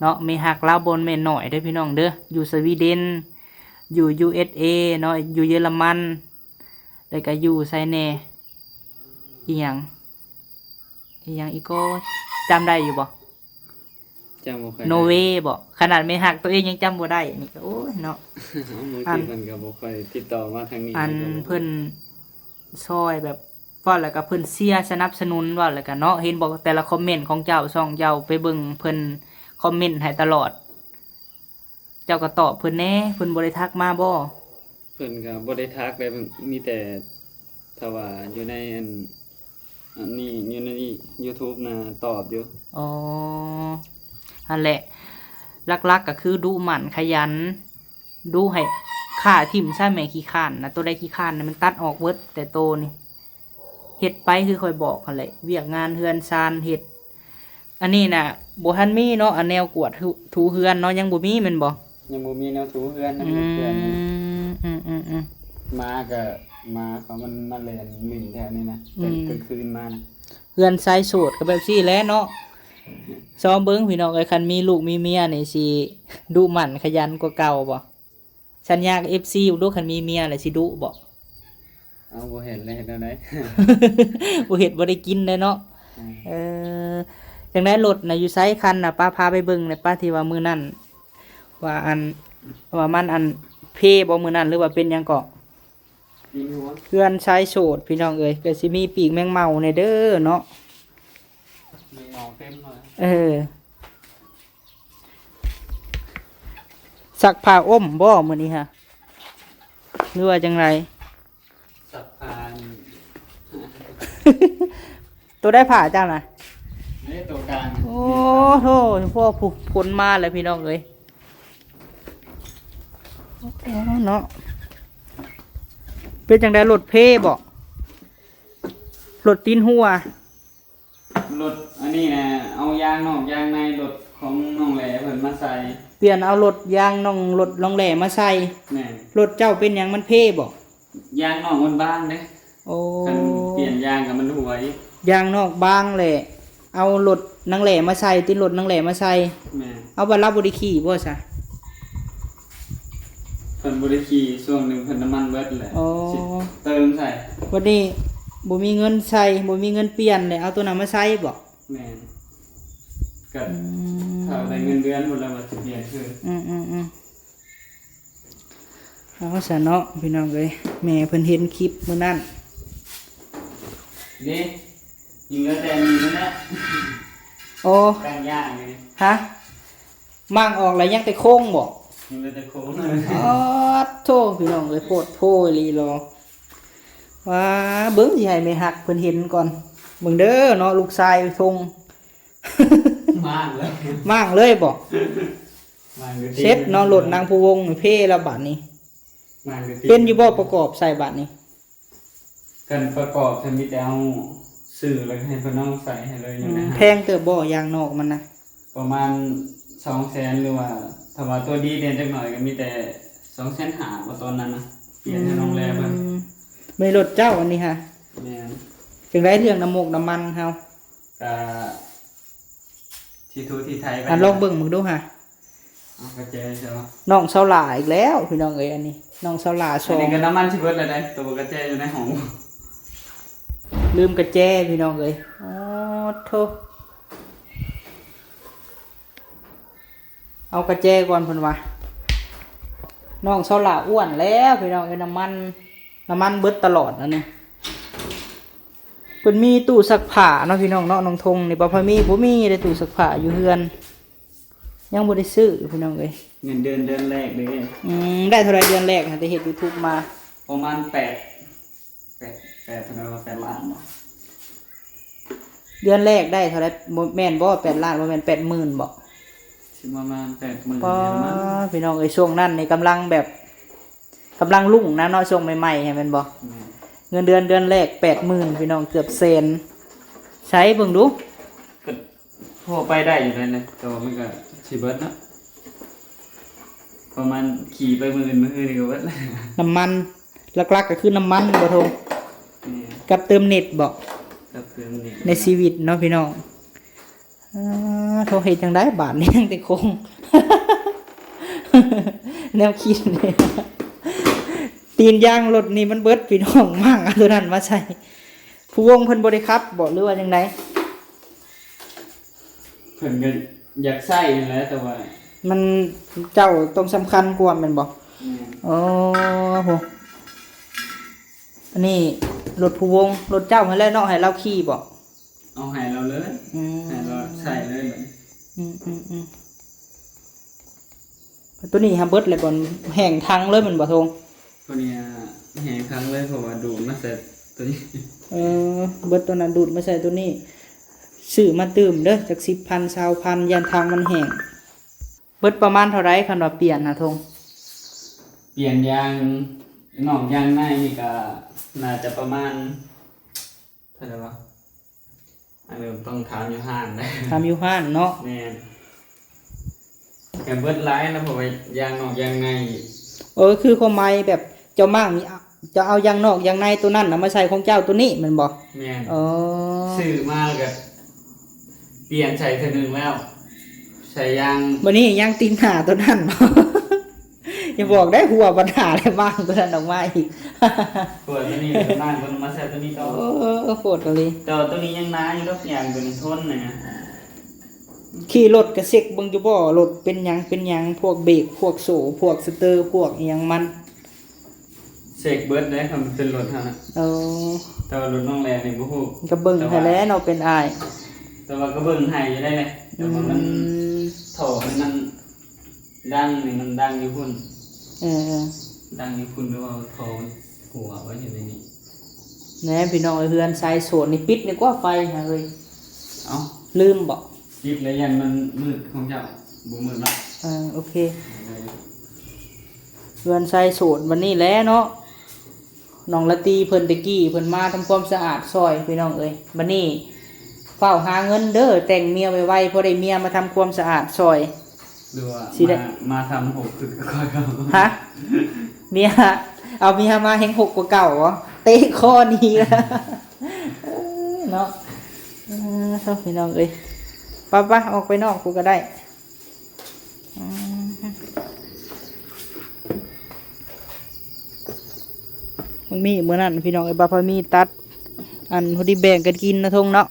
ເນາະ. ແມ່ຮັກລາວບໍ່ແມ່ນໜ້ອຍເດີພີ່ນ້ອງເດີ ຢູ່ສະວີເດັນ ຢູ່ ຢູເອັສເອ ເນາະ ຢູ່ເຢຍລະມັນ ແລ້ວກໍຢູ່ໃສແດ່ ອີ່ຫຍັງ ອີ່ຫຍັງອີກກໍ ຈຳໄດ້ຢູ່ບໍ່? ຈຳບໍ່ຄ່ອຍໄດ້ ໂນເວບໍ? ຂະໜາດແມ່ຮັກຕົວເອງຍັງຈຳບໍ່ໄດ້ ນີ້ກໍ ໂອ້ຍເນາະ. ບາງທີເພິ່ນກໍບໍ່ຄ່ອຍຕິດຕໍ່ມາທາງນີ້ ອັນເພິ່ນຊ່ອຍແບບ ເວົ້າແລ້ວກໍເພິ່ນເຊຍສະໜັບສະໜູນ ເວົ້າແລ້ວກໍເນາະ. ເຫັນບໍ່ແຕ່ລະຄອມເມັນຂອງເຈົ້າ ຊ່ອງເຈົ້າໄປເບິ່ງ ເພິ່ນຄອມເມັນໃຫ້ຕະຫຼອດ ເຈົ້າກໍຕອບເພິ່ນແດ່ ເພິ່ນບໍ່ໄດ້ທັກມາບໍ່? ເພິ່ນກໍບໍ່ໄດ້ທັກເດ້ ມີແຕ່ຖ້າວ່າຢູ່ໃນອັນ ອັນນີ້ ຢູ່ໃນ YouTube ນະຕອບຢູ່. ອໍ ຫັ້ນແຫຼະ ຫຼັກໆກໍຄືດຸໝັ່ນຂະຫຍັນ ດຸໃຫ້ຂ້າຖິ້ມຊະ ແມ່ຂີ້ຄ້ານນະ ໂຕໃດຂີ້ຄ້ານນະ ມັນຕັດອອກເບິດ ແຕ່ໂຕນີ້ ເຮັດໄປຄືຂ້ອຍບອກຫັ້ນແຫຼະ ວຽກງານເຮືອນຊານເຮັດ. ອັນນີ້ນະ ບໍ່ທັນມີເນາະ ອັນແນວກວດ ຖ- ຖູເຮືອນເນາະ ຍັງບໍ່ມີແມ່ນບໍ່? ຍັງບໍ່ມີແນວຖູເຮືອນ ອືມ ຍັງເຮັດເຮືອນຢູ່. ອືມໆໆ ມາກໍ ໝາເຂົາມັນມາແລ່ນຫຼິ້ນແຖວນີ້ນະ ອືມ ກາງ ກາງຄືນມານະ. ເຮືອນຊາຍໂສດກໍແບບຊີ້ແຫຼະເນາະ. ຊອມເບິ່ງພີ່ນ້ອງເອີຍ ຄັນມີລູກມີເມຍນີ້ຊິດຸໝັ່ນຂະຫຍັນກວ່າເກົ່າບໍ່? ສັນຍາກັບເອັຟຊີຢູ່ດູ ຄັນມີເມຍແລ້ວຊິດຸບໍ່? ເອົາ ບໍ່ເຮັດແລ້ວເຮັດແນວໃດ? ບໍ່ເຮັດບໍ່ໄດ້ກິນເດ້ເນາະ. ອືມ ເອີ ຈັ່ງໃດລົດນະຢູ່ໃສຄັນນະ? ປ້າພາໄປເບິ່ງແດ່ປ້າ ທີ່ວ່າມື້ນັ້ນ ວ່າອັນ ວ່າມັນອັນເພບໍ່ມື້ນັ້ນ ຫຼືວ່າເປັນຫຍັງເກາະ? ເຮືອນຊາຍໂສດພີ່ນ້ອງເອີຍ ກໍຊິມີປີກແມງເມົາແດ່ເດີເນາະ. ແມງເມົາເຕັມເລີຍ. ເອີ ຊັກຜ້າອົ້ມບໍ່ມື້ນີ້ຫະ ຫຼືວ່າຈັ່ງໃດ? ຊັກຜ້າ ໂຕໃດຜ້າເຈົ້ານະ? ນີ້ໂຕກາງ. ໂອ້ໂຫ ພວກຜູ້ຄົນມາແລ້ວພີ່ນ້ອງເອີຍ. ໂອ້ເນາະ ເປັນຈັ່ງໃດ ລົດເພບໍ່? ລົດຕີນຫົວ. ລົດອັນນີ້ນະ ເອົາຢາງນອກຢາງໃນລົດຂອງນ້ອງແຫຼເພິ່ນມາໃສ່. ປ່ຽນເອົາລົດຢາງນ້ອງ ລົດນ້ອງແຫຼມາໃສ່. ແມ່ນ. ລົດເຈົ້າເປັນຫຍັງ ມັນເພບໍ່? ຢາງນອກມັນບາງເດ້. ໂອ້ ຄັນປ່ຽນຢາງກໍມັນຮົ່ວອີກ. ຢາງນອກບາງແຫຼະ ເອົາລົດນາງແຫຼມາໃສ່ ຕິ ລົດນາງແຫຼມາໃສ່. ແມ່ນ. ເອົາ ບັດລາວບໍ່ໄດ້ຂີ່ບໍ່ຊະ? ເພິ່ນບໍ່ໄດ້ຂີ່ ຊ່ວງໜຶ່ງເພິ່ນນ້ຳມັນເບິດແຫຼະ. ອໍ ຊິເຕີມໃສ່. ບັດນີ້ບໍ່ມີເງິນໃສ່ ບໍ່ມີເງິນປ່ຽນແຫຼະ ເອົາໂຕນັ້ນມາໃສ່ບໍ? ແມ່ນ. ກໍ ອືມ ຖ້າໄດ້ເງິນເດືອນພຸ້ນແລ້ວວ່າຊິປ່ຽນຄືນ. ອືມໆໆ ເອົາຊະເນາະພີ່ນ້ອງເອີຍ ແມ່ເພິ່ນເຫັນຄລິບມື້ນັ້ນ. ນີ້ ຍັງເຫຼືອແຕ່ນີ້ນັ້ນແຫຼະ. ໂອ້ ການຍ່າງນີ້. ຮະ? ມ້າງອອກແລ້ວຍັງແຕ່ໂຄງບໍ? ຍັງເຫຼືອແຕ່ໂຄງ. ອາດໂທ້ ພີ່ນ້ອງເອີຍ ໂພດໂພອີ່ຫຼີຫຼໍ. ວ້າ ເບິ່ງ ຊິໃຫ້ແມ່ຮັກເພິ່ນເຫັນກ່ອນ. ເບິ່ງເດີເນາະ ລູກຊາຍທົ່ງ ມ້າງເລີຍ ມ້າງເລີຍບໍ? ມ້າງເລີຍ. ເສັດເນາະ ລົດນາງພູວົງນີ້ເພແລ້ວບາດນີ້. ເປັນຢູ່ບໍ່ປະກອບໃສ່ບາດນີ້? ຄັນປະກອບ ຄັນມີແຕ່ເຮົາຊື້ແລ້ວໃຫ້ເພິ່ນເອົາໃສ່ໃຫ້ເລີຍ. ອືມ ຢູ່ໃນຮ້ານ. ແພງເຕີບບໍ່ຢາງນອກມັນນະ? ປະມານສອງແສນ ຫຼືວ່າຖ້າວ່າຕົວດີແດ່ຈັກໜ້ອຍກໍມີແຕ່ສອງແສນຫ້າ ວ່າຕອນນັ້ນນະ ປ່ຽນໃຫ້ນ້ອງແລເພິ່ນ. ອືມ ແມ່ນລົດເຈົ້າອັນນີ້ຫະ? ແມ່ນ. ຈັ່ງໃດເລື່ອງນ້ຳມົກນ້ຳມັນເຮົາ? ກະທີ່ຖູທີ່ໄຖໄປ. ອັນລອງເບິ່ງເບິ່ງດູຫະ. ເອົາກະແຈໃສ່ວະ. ນ້ອງສາວຫຼ້າອີກແລ້ວພີ່ນ້ອງເອີຍ ອັນນີ້ນ້ອງສາວຫຼ້າສອງ. ອັນນີ້ກໍນ້ຳມັນຊິເບິດແລ້ວເດ້ ໂຕກະແຈຢູ່ໃນຫ້ອງ. ລືມກະແຈພີ່ນ້ອງເອີຍ. ໂອ້ໂທ້ ເອົາກະແຈກ່ອນເພິ່ນວ່າ. ນ້ອງສາວຫຼ້າອ້ວນແລ້ວພີ່ນ້ອງເອີຍ ນ້ຳມັນ ນ້ຳມັນເບິດຕະຫຼອດອັນນີ້. ເພິ່ນມີຕູ້ຊັກຜ້າເນາະພີ່ນ້ອງເນາະ ນ້ອງທົງນີ້. ປາພາມີບໍ່ມີເດ້ຕູ້ຊັກຜ້າຢູ່ເຮືອນ ຍັງບໍ່ໄດ້ຊື້ພີ່ນ້ອງເອີຍ. ເງິນເດືອນເດືອນແລກເດ້. ອືມ ໄດ້ເທົ່າໃດເດືອນແລກຫະ ແຕ່ເຮັດຢູທູບມາ? ປະມານແປດ ແປດ ແປດເທົ່າໃດວະ ແປດລ້ານບໍ? ເດືອນແລກໄດ້ເທົ່າໃດ ບໍ່ແມ່ນບໍ່ ແປດລ້ານ ບໍ່ແມ່ນແປດໝື່ນບໍ? ຊິປະມານແປດໝື່ນ. ປ້າ ພີ່ນ້ອງເອີຍ ຊ່ວງນັ້ນນີ້ກຳລັງແບບ ກຳລັງລຸ້ງນະເນາະ ຊ່ວງໃໝ່ໆ ຫັ້ນແມ່ນບໍ່? ແມ່ນ. ເງິນເດືອນເດືອນແລກແປດໝື່ນ ພີ່ນ້ອງ ເກືອບແສນ. ໃຊ້ເບິ່ງດູ. ກໍພໍໄປໄດ້ຢູ່ນັ້ນແຫຼະ ແຕ່ວ່າມັນກໍຊິເບິດເນາະ ປະມານຂີ່ໄປມື້ອື່ນ ມື້ອື່ນນີ້ກໍເບິດແລ້ວ. ນ້ຳມັນ ຫຼັກໆ ກໍຄືນ້ຳມັນບໍ່ ໂທງ? ແມ່ນ. ກັບເຕີມເນັດບໍ່? ກັບເຕີມເນັດ ໃນຊີວິດເນາະພີ່ນ້ອງ. ອ່າ ໂທ ເຮັດຈັ່ງໃດບາດນີ້ ຍັງແຕ່ໂຄງ ແນວຄິດນີ້. ຕີນຢາງລົດນີ້ມັນເບິດພີ່ນ້ອງ ມ້າງເອົາໂຕນັ້ນມາໃສ່. ຜູ້ວົງເພິ່ນບໍ່ໄດ້ຂັບບໍ ຫຼືວ່າຈັ່ງໃດ? ເພິ່ນກໍຢາກໃຊ້ຫັ້ນແຫຼະ ແຕ່ວ່າມັນ ເຈົ້າຕ້ອງສຳຄັນກວ່າແມ່ນບໍ່? ແມ່ນ. ໂອ້ໂຫ ອັນນີ້ລົດຜູ້ວົງ ລົດເຈົ້າຫັ້ນແຫຼະເນາະ ໃຫ້ລາວຂີ່ບໍ? ເອົາໃຫ້ລາວເລີຍ. ອືມ ໃຫ້ລາວໃຊ້ເລີຍບັດນີ້. ອືມໆໆ ໂຕນີ້ຫາເບິດແລ້ວບໍ່ ແຫ້ງຖັງເລີຍແມ່ນບໍ່ ໂທງ? ໂຕນີ້ແຫ້ງຖັງເລີຍ ເພາະວ່າດູດມາໃສ່ໂຕນີ້. ເອີ ເບິດໂຕນັ້ນດູດມາໃສ່ໂຕນີ້. ຊື້ມາຕື່ມເດີ ຈັກສິບພັນ ຊາວພັນ ຢ້ານຖັງມັນແຫ້ງ. ເບິດປະມານເທົ່າໃດຄັນວ່າປ່ຽນນະ ໂທງ? ປ່ຽນຢາງນອກຢາງໃນນີ້ກະໜ້າຈະປະມານ ເທົ່າໃດວະ? ອັນນີ້ຕ້ອງຖາມຢູ່ຮ້ານ. ຖາມຢູ່ຮ້ານເນາະ. ແມ່ນ. ກໍເບິດຫຼາຍນະ ເພາະວ່າຢາງນອກຢາງໃນ. ເອີ ຄືຄວາມໝາຍແບບເຈົ້າມ້າງນີ້ ເຈົ້າເອົາຢາງນອກຢາງໃນໂຕນັ້ນນະມາໃສ່ຂອງເຈົ້າໂຕນີ້ແມ່ນບໍ່? ແມ່ນ. ອໍ ຊື້ມາແລ້ວກໍປ່ຽນໃສ່ເທື່ອໜຶ່ງແລ້ວ ໃສ່ຢາງ ບັດນີ້ຍັງຕິດໜ້າໂຕນັ້ນບໍ່? ຢ່າບອກໄດ້ ຫົວບັນຫາແລ້ວມ້າງໂຕນັ້ນອອກມາອີກ ຫົວໂຕນີ້ແລ້ວມ້າງໂຕນັ້ນມາໃສ່ໂຕນີ້ຕໍ່. ເອີ ໂພດອີ່ຫຼີ. ແຕ່ວ່າໂຕນີ້ຍັງໜາຢູ່ດອກ ຢາງໂຕນີ້ທົນນະ. ຂີ່ລົດກະເຊັກເບິ່ງຢູ່ບໍ່ ລົດເປັນຫຍັງເປັນຫຍັງ ພວກເບກ ພວກໂສ້ ພວກສະເຕີ ພວກອີ່ຫຍັງມັນ ເຊັກເບິດເດ້ ຄັນເປັນລົດຫັ້ນນະ. ເອີ ແຕ່ວ່າລົດນ້ອງແລນີ້ບໍ່ຮູ້ ກະເບິ່ງໃຫ້ແຫຼະເນາະ ເປັນອ້າຍ. ແຕ່ວ່າກະເບິ່ງໃຫ້ຢູ່ໄດ໋ແຫຼະ ແຕ່ວ່າມັນ ອືມ ທໍ່ມັນ ມັນດັງນີ້ ມັນດັງຢູ່ພຸ້ນ. ເອີ ດັງຢູ່ພຸ້ນ ຫຼືວ່າທໍ່ມັນຮົ່ວໄວ້ຢູ່ໃນນີ້. ແນ່ພີ່ນ້ອງເອີຍ ເຮືອນຊາຍໂສດນີ້ປິດນີ້ກວ່າໄຟຫາເອີຍ. ເອົ້າ ລືມບໍ? ປິດແລ້ວຢ້ານມັນມືດຂອງເຈົ້າ ບໍ່ມືດເນາະ. ເອີ ໂອເຄ ເຮືອນຊາຍໂສດບັດນີ້ແຫຼະເນາະ. ນ້ອງລາຕີເພິ່ນແຕ່ກີ້ເພິ່ນມາທຳຄວາມສະອາດຊ່ອຍພີ່ນ້ອງເອີຍ ບັດນີ້ຟ້າວຫາເງິນເດີ ແຕ່ງເມຍໄວໆ ພໍໄດ້ເມຍມາທຳຄວາມສະອາດຊ່ອຍ. ຫຼືວ່າ ຊິໄດ້ ມາ ມາທຳຫົກຄືຂ້ອຍເອົາ ຮະ? ເມຍ ເອົາເມຍມາແຮງຫົກກວ່າເກົ່າບໍ? ເຕະຄໍໜີ ເອີ ເນາະ. ເອີ ໂທ້ ພີ່ນ້ອງເອີຍ ໄປໆ ອອກໄປນອກພຸ້ນກະໄດ້. ອືມ ມັນມີມື້ນັ້ນພີ່ນ້ອງເອີຍ ບາພາມີຕັດ ອັນ ພໍດີແບ່ງກັນກິນນະ ທົ່ງເນາະ.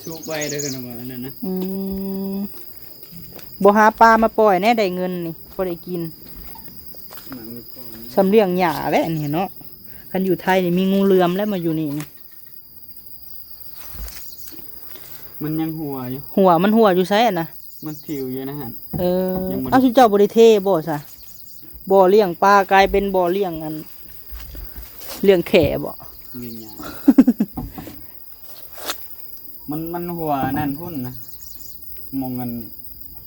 ສຸກໄວເດີ ຄັນວ່າອັນນັ້ນນະ. ອືມ ບໍ່ຫາປາມາປ່ອຍແດ່ ໄດ້ເງິນນີ້ ພໍໄດ້ກິນ. ມັນກໍ ສ່ຳລ້ຽງຫຍ້າແຫຼະນີ້ເນາະ ຄັນຢູ່ໄທນີ້ມີງູເຫຼືອມແລ້ວ ມາຢູ່ນີ້ນີ້. ມັນຍັງຮົ່ວຢູ່ ຮົ່ວ ມັນຮົ່ວຢູ່ໃສຫັ້ນນະ? ມັນຜິວຢູ່ໃນຫັ້ນ. ເອີ ຍັງບໍ່ໄດ້ ເອົ້າ ຊຸມເຈົ້າບໍ່ໄດ້ເທບໍ່ຊະ? ບໍ່ລ້ຽງປາກາຍເປັນບໍ່ລ້ຽງ ອັນ ລ້ຽງແຂ້ບໍ? ລ້ຽງຫຍ້າ ມັນ ມັນຮົ່ວນັ້ນພຸ້ນນະ ໝ່ອງອັນ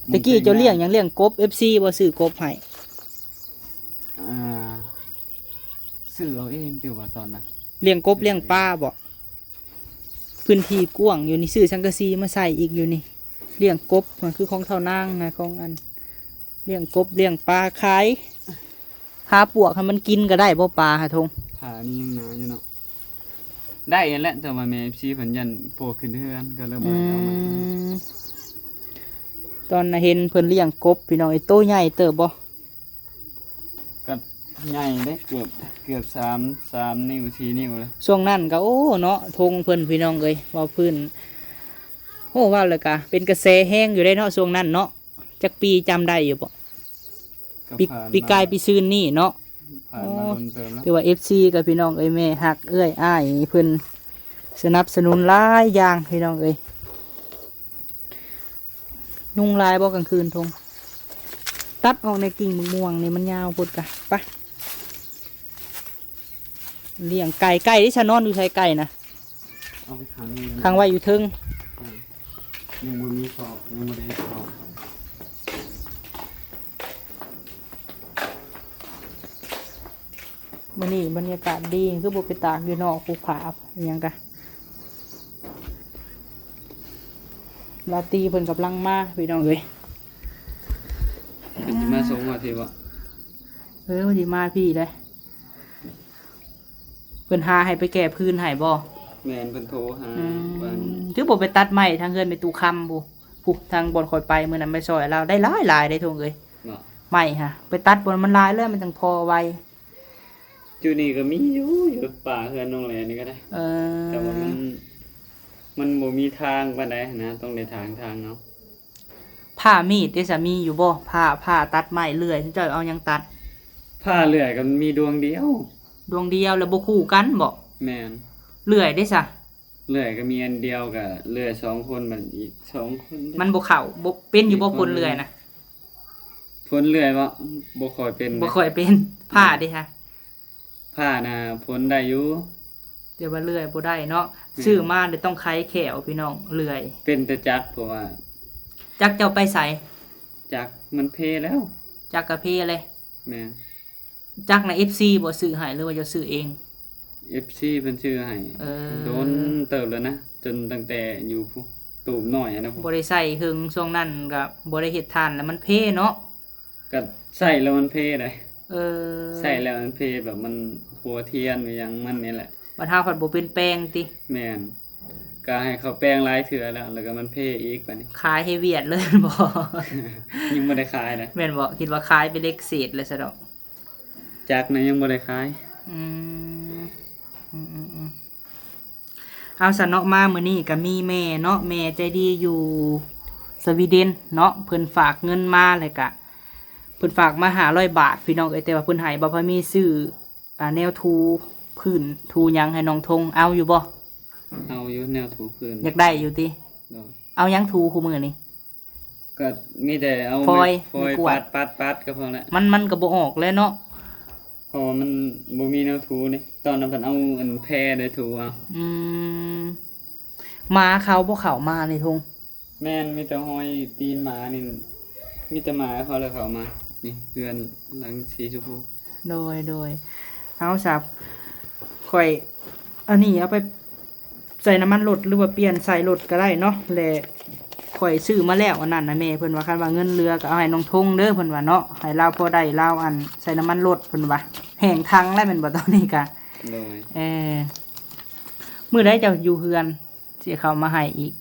ແຕ່ກີ້ເຈົ້າລ້ຽງຫຍັງ? ລ້ຽງກົບ ເອັຟຊີ ບໍ່ຊື້ກົບໃຫ້? ອ່າ ຊື້ເອົາເອງ ແຕ່ວ່າຕອນນັ້ນ ລ້ຽງກົບລ້ຽງປາບໍ? ພື້ນທີ່ກວ້າງຢູ່ນີ້ ຊື້ສັງກະສີມາໃສ່ອີກຢູ່ນີ້ ລ້ຽງກົບ ຄືຂອງທ້າວນາງນະ ຂອງອັນ ລ້ຽງກົບລ້ຽງປາຂາຍ ຫາປວກໃຫ້ມັນກິນກະໄດ້ບໍ່ປາຫາທົ່ງ? ຜານີ້ຍັງໜາຢູ່ເນາະ. ໄດ້ຫັ້ນແຫຼະ ແຕ່ວ່າແມ່ເອັຟຊີເພິ່ນຢ້ານປວກຂຶ້ນເຮືອນ ກະເລີຍບໍ່ໄດ້ເອົາມາ. ອືມ ຕອນນັ້ນເຫັນເພິ່ນລ້ຽງກົບ ພີ່ນ້ອງເອີຍ ໂຕໃຫຍ່ເຕີບບໍ່? ກະໃຫຍ່ເດ້ ເກືອບ ເກືອບສາມ ສາມນິ້ວ ສີ່ນິ້ວແລ້ວ. ຊ່ວງນັ້ນກະ ໂອ້ ເນາະ ທົ່ງເພິ່ນ ພີ່ນ້ອງເອີຍ ເວົ້າພື້ນ ໂອ້ ເວົ້າແລ້ວກະເປັນກະແສແຮງຢູ່ເດ້ເນາະ ຊ່ວງນັ້ນເນາະ. ຈັກປີ ຈຳໄດ້ຢູ່ບໍ່? ກະຜ່ານມາ ປີ ປີກາຍປີຊືນນີ້ເນາະ. ຜ່ານມາດົນເຕີບແລ້ວ. ຖືວ່າເອັຟຊີກັບພີ່ນ້ອງເອີຍ ແມ່ຮັກເອື້ອຍອ້າຍເພິ່ນສະໜັບສະໜູນຫຼາຍຢ່າງ ພີ່ນ້ອງເອີຍ. ຍຸງຫຼາຍບໍ່ກາງຄືນ ທົ່ງ? ຕັດອອກແນ່ ກິ່ງໝາກມ່ວງນີ້ມັນຍາວໂພດກະ. ໄປ ລ້ຽງໄກ່ ໄກ່ເດ ຊະ ນອນຢູ່ໃສໄກ່ນະ? ເອົາໄປຂັງຢູ່ ຂັງໄວ້ຢູ່ເທິງ. ອືມ ຍັງບໍ່ມີຄອກ ຍັງບໍ່ໄດ້ຄອກ. ມື້ນີ້ບັນຍາກາດດີ ຄືບໍ່ໄປຕາກຢູ່ນອກ ພູຜາອີ່ຫຍັງກະ. ລາຕີເພິ່ນກຳລັງມາ ພີ່ນ້ອງເອີຍ. ເພິ່ນຊິມາສົ່ງຮອດພີ້ບໍ່? ເອີ ເພິ່ນຊິມາພີ້ເດ້. ເພິ່ນຫາໃຫ້ໄປແກ້ພື້ນໃຫ້ບໍ່? ແມ່ນ ເພິ່ນໂທຫາ. ອືມ ວ່າ ຄືບໍ່ໄປຕັດໄມ້ທາງເຮືອນແມ່ຕູ້ຄຳພຸ້ນ ທາງບ່ອນຂ້ອຍໄປມື້ນັ້ນ ໄປຊ່ອຍລາວໄດ້ຫຼາຍໆເດ້ ທົ່ງເອີຍ. ເນາະ ໄມ້ຫາ ໄປຕັດບ່ອນມັນຫຼາຍເລີຍ ມັນຈັ່ງພໍໄວ. ຢູ່ນີ້ກະມີຢູ່ ຢູ່ປ່າເຮືອນນ້ອງແຫຼນີ້ກະໄດ້. ເອີ ແຕ່ວ່າມັນ ມັນບໍ່ມີທາງປານໃດຫັ້ນນະ ຕ້ອງໄດ້ຖາງທາງເນາະ. ພ້າມີດເດ ສາມີຢູ່ບໍ່? ພ້າ ພ້າຕັດໄມ້ ເລື່ອຍ ເຈົ້າເອົາຫຍັງຕັດ? ພ້າເລື່ອຍກະມີດວງດຽວ. ດວງດຽວ ແລ້ວບໍ່ຄູ່ກັນບໍ? ແມ່ນ. ເລື່ອຍເດສະ? ເລື່ອຍກະມີອັນດຽວ ກະເລື່ອຍສອງຄົນ ມັນອີກສອງຄົນ. ມັນບໍ່ເຂົ້າ ບໍ່ ເປັນຢູ່ບໍ່ ພົນເລື່ອຍນະ? ພົນເລື່ອຍບໍ່? ບໍ່ຄ່ອຍເປັນ ບໍ່ຄ່ອຍເປັນ. ພ້າເດສະ? ພ້ານະພົນໄດ້ຢູ່ ແຕ່ວ່າເລື່ອຍບໍ່ໄດ້ເນາະ. ແມ່ນ. ຊື້ມາແລ້ວຕ້ອງໄຂແຂ້ວ ພີ່ນ້ອງ ເລື່ອຍ. ເປັນແຕ່ຈັກ ເພາະວ່າ ຈັກເຈົ້າໄປໃສ? ຈັກມັນເພແລ້ວ. ຈັກກະເພເລີຍ. ແມ່ນ. ຈັກນະ ເອັຟຊີບໍ່ຊື້ໃຫ້ ຫຼືວ່າເຈົ້າຊື້ເອງ? ເອັຟຊີເພິ່ນຊື້ໃຫ້. ເອີ ດົນເຕີບແລ້ວນະ ຈົນຕັ້ງແຕ່ຢູ່ພຸ້ນ ຕູບນ້ອຍຫັ້ນນະ ບໍ່ໄດ້ໃຊ້ເຖິງ ຊ່ວງນັ້ນກະບໍ່ໄດ້ເຮັດຖ່ານ ແລ້ວມັນເພເນາະ. ກະໃຊ້ແລ້ວມັນເພໄດ໋. ເອີ ໃຊ້ແລ້ວມັນເພ ແບບມັນຫົວທຽນອີ່ຫຍັງມັນນີ້ແຫຼະ. ບັດເຮົາພັດບໍ່ເປັນແປງຕິ? ແມ່ນ. ກະໃຫ້ເຂົາແປງຫຼາຍເທື່ອແລ້ວ ແລ້ວກະມັນເພອີກບາດນີ້. ຂາຍໃຫ້ຫວຽດເລີຍແມ່ນບໍ່? ຍັງບໍ່ໄດ້ຂາຍນະ. ແມ່ນບໍ່? ຄິດວ່າຂາຍເປັນເຫຼັກເສດແລ້ວຊະດອກ. ຈັກນະ ຍັງບໍ່ໄດ້ຂາຍ. ອືມ ອືມໆໆ ເອົາຊະເນາະ ມາມື້ນີ້ກະມີແມ່ເນາະ ແມ່ໃຈດີຢູ່ສະວີເດັນເນາະ ເພິ່ນຝາກເງິນມາ ແລ້ວກະເພິ່ນຝາກມາຫ້າຮ້ອຍບາດ ພີ່ນ້ອງເອີຍ ແຕ່ວ່າເພິ່ນໃຫ້ບ່າວພາມີຊື້ ອ່າ ແນວຖູພື້ນຖູຫຍັງໃຫ້ນ້ອງທົງ ເອົາຢູ່ບໍ່? ເອົາຢູ່ ແນວຖູພື້ນ ຢາກໄດ້ຢູ່ຕິ? ໂດຍ. ເອົາຫຍັງຖູຄູ່ມື້ນີ້? ກໍມີແຕ່ເອົາ ຟອຍ ໄມ້ ຟອຍ ໄມ້ກວາດ ປັດໆໆ ກໍພໍແລ້ວ. ມັນ ມັນກໍບໍ່ອອກແລ້ວເນາະ ເພາະວ່າມັນບໍ່ມີແນວຖູເດ້. ຕອນນັ້ນເພິ່ນເອົາອັນແພໄດ້ຖູເອົາ. ອືມ ໝາເຂົາບໍ່ເຂົ້າມາໃນທົ່ງ? ແມ່ນ ມີແຕ່ຮອຍຕີນໝານີ້ ມີແຕ່ໝາເຂົາແຫຼະເຂົ້າມາ. ນີ້ເຮືອນຫຼັງສີຊົມພູ. ໂດຍ ໂດຍ. ເອົາຊະ ຂ້ອຍ ອັນນີ້ເອົາໄປ ໃສ່ນ້ຳມັນລົດ ຫຼືວ່າປ່ຽນໃສ່ລົດກໍໄດ້ເນາະ ແລະ ຂ້ອຍຊື້ມາແລ້ວອັນນັ້ນນະແມ່ ເພິ່ນວ່າຄັນວ່າເງິນເຫຼືອກໍເອົາໃຫ້ນ້ອງທົງເດີ ເພິ່ນວ່າເນາະ ໃຫ້ລາວພໍໄດ້ລາວ ອັນ ໃສ່ນ້ຳມັນລົດ ເພິ່ນວ່າ. ແຫ້ງຖັງແລ້ວແມ່ນບໍ່ຕອນນີ້ກະ? ໂດຍ. ເອີ ມື້ໃດເຈົ້າຢູ່ເຮືອນ ຊິເຂົ້າມາໃຫ້ອີກ?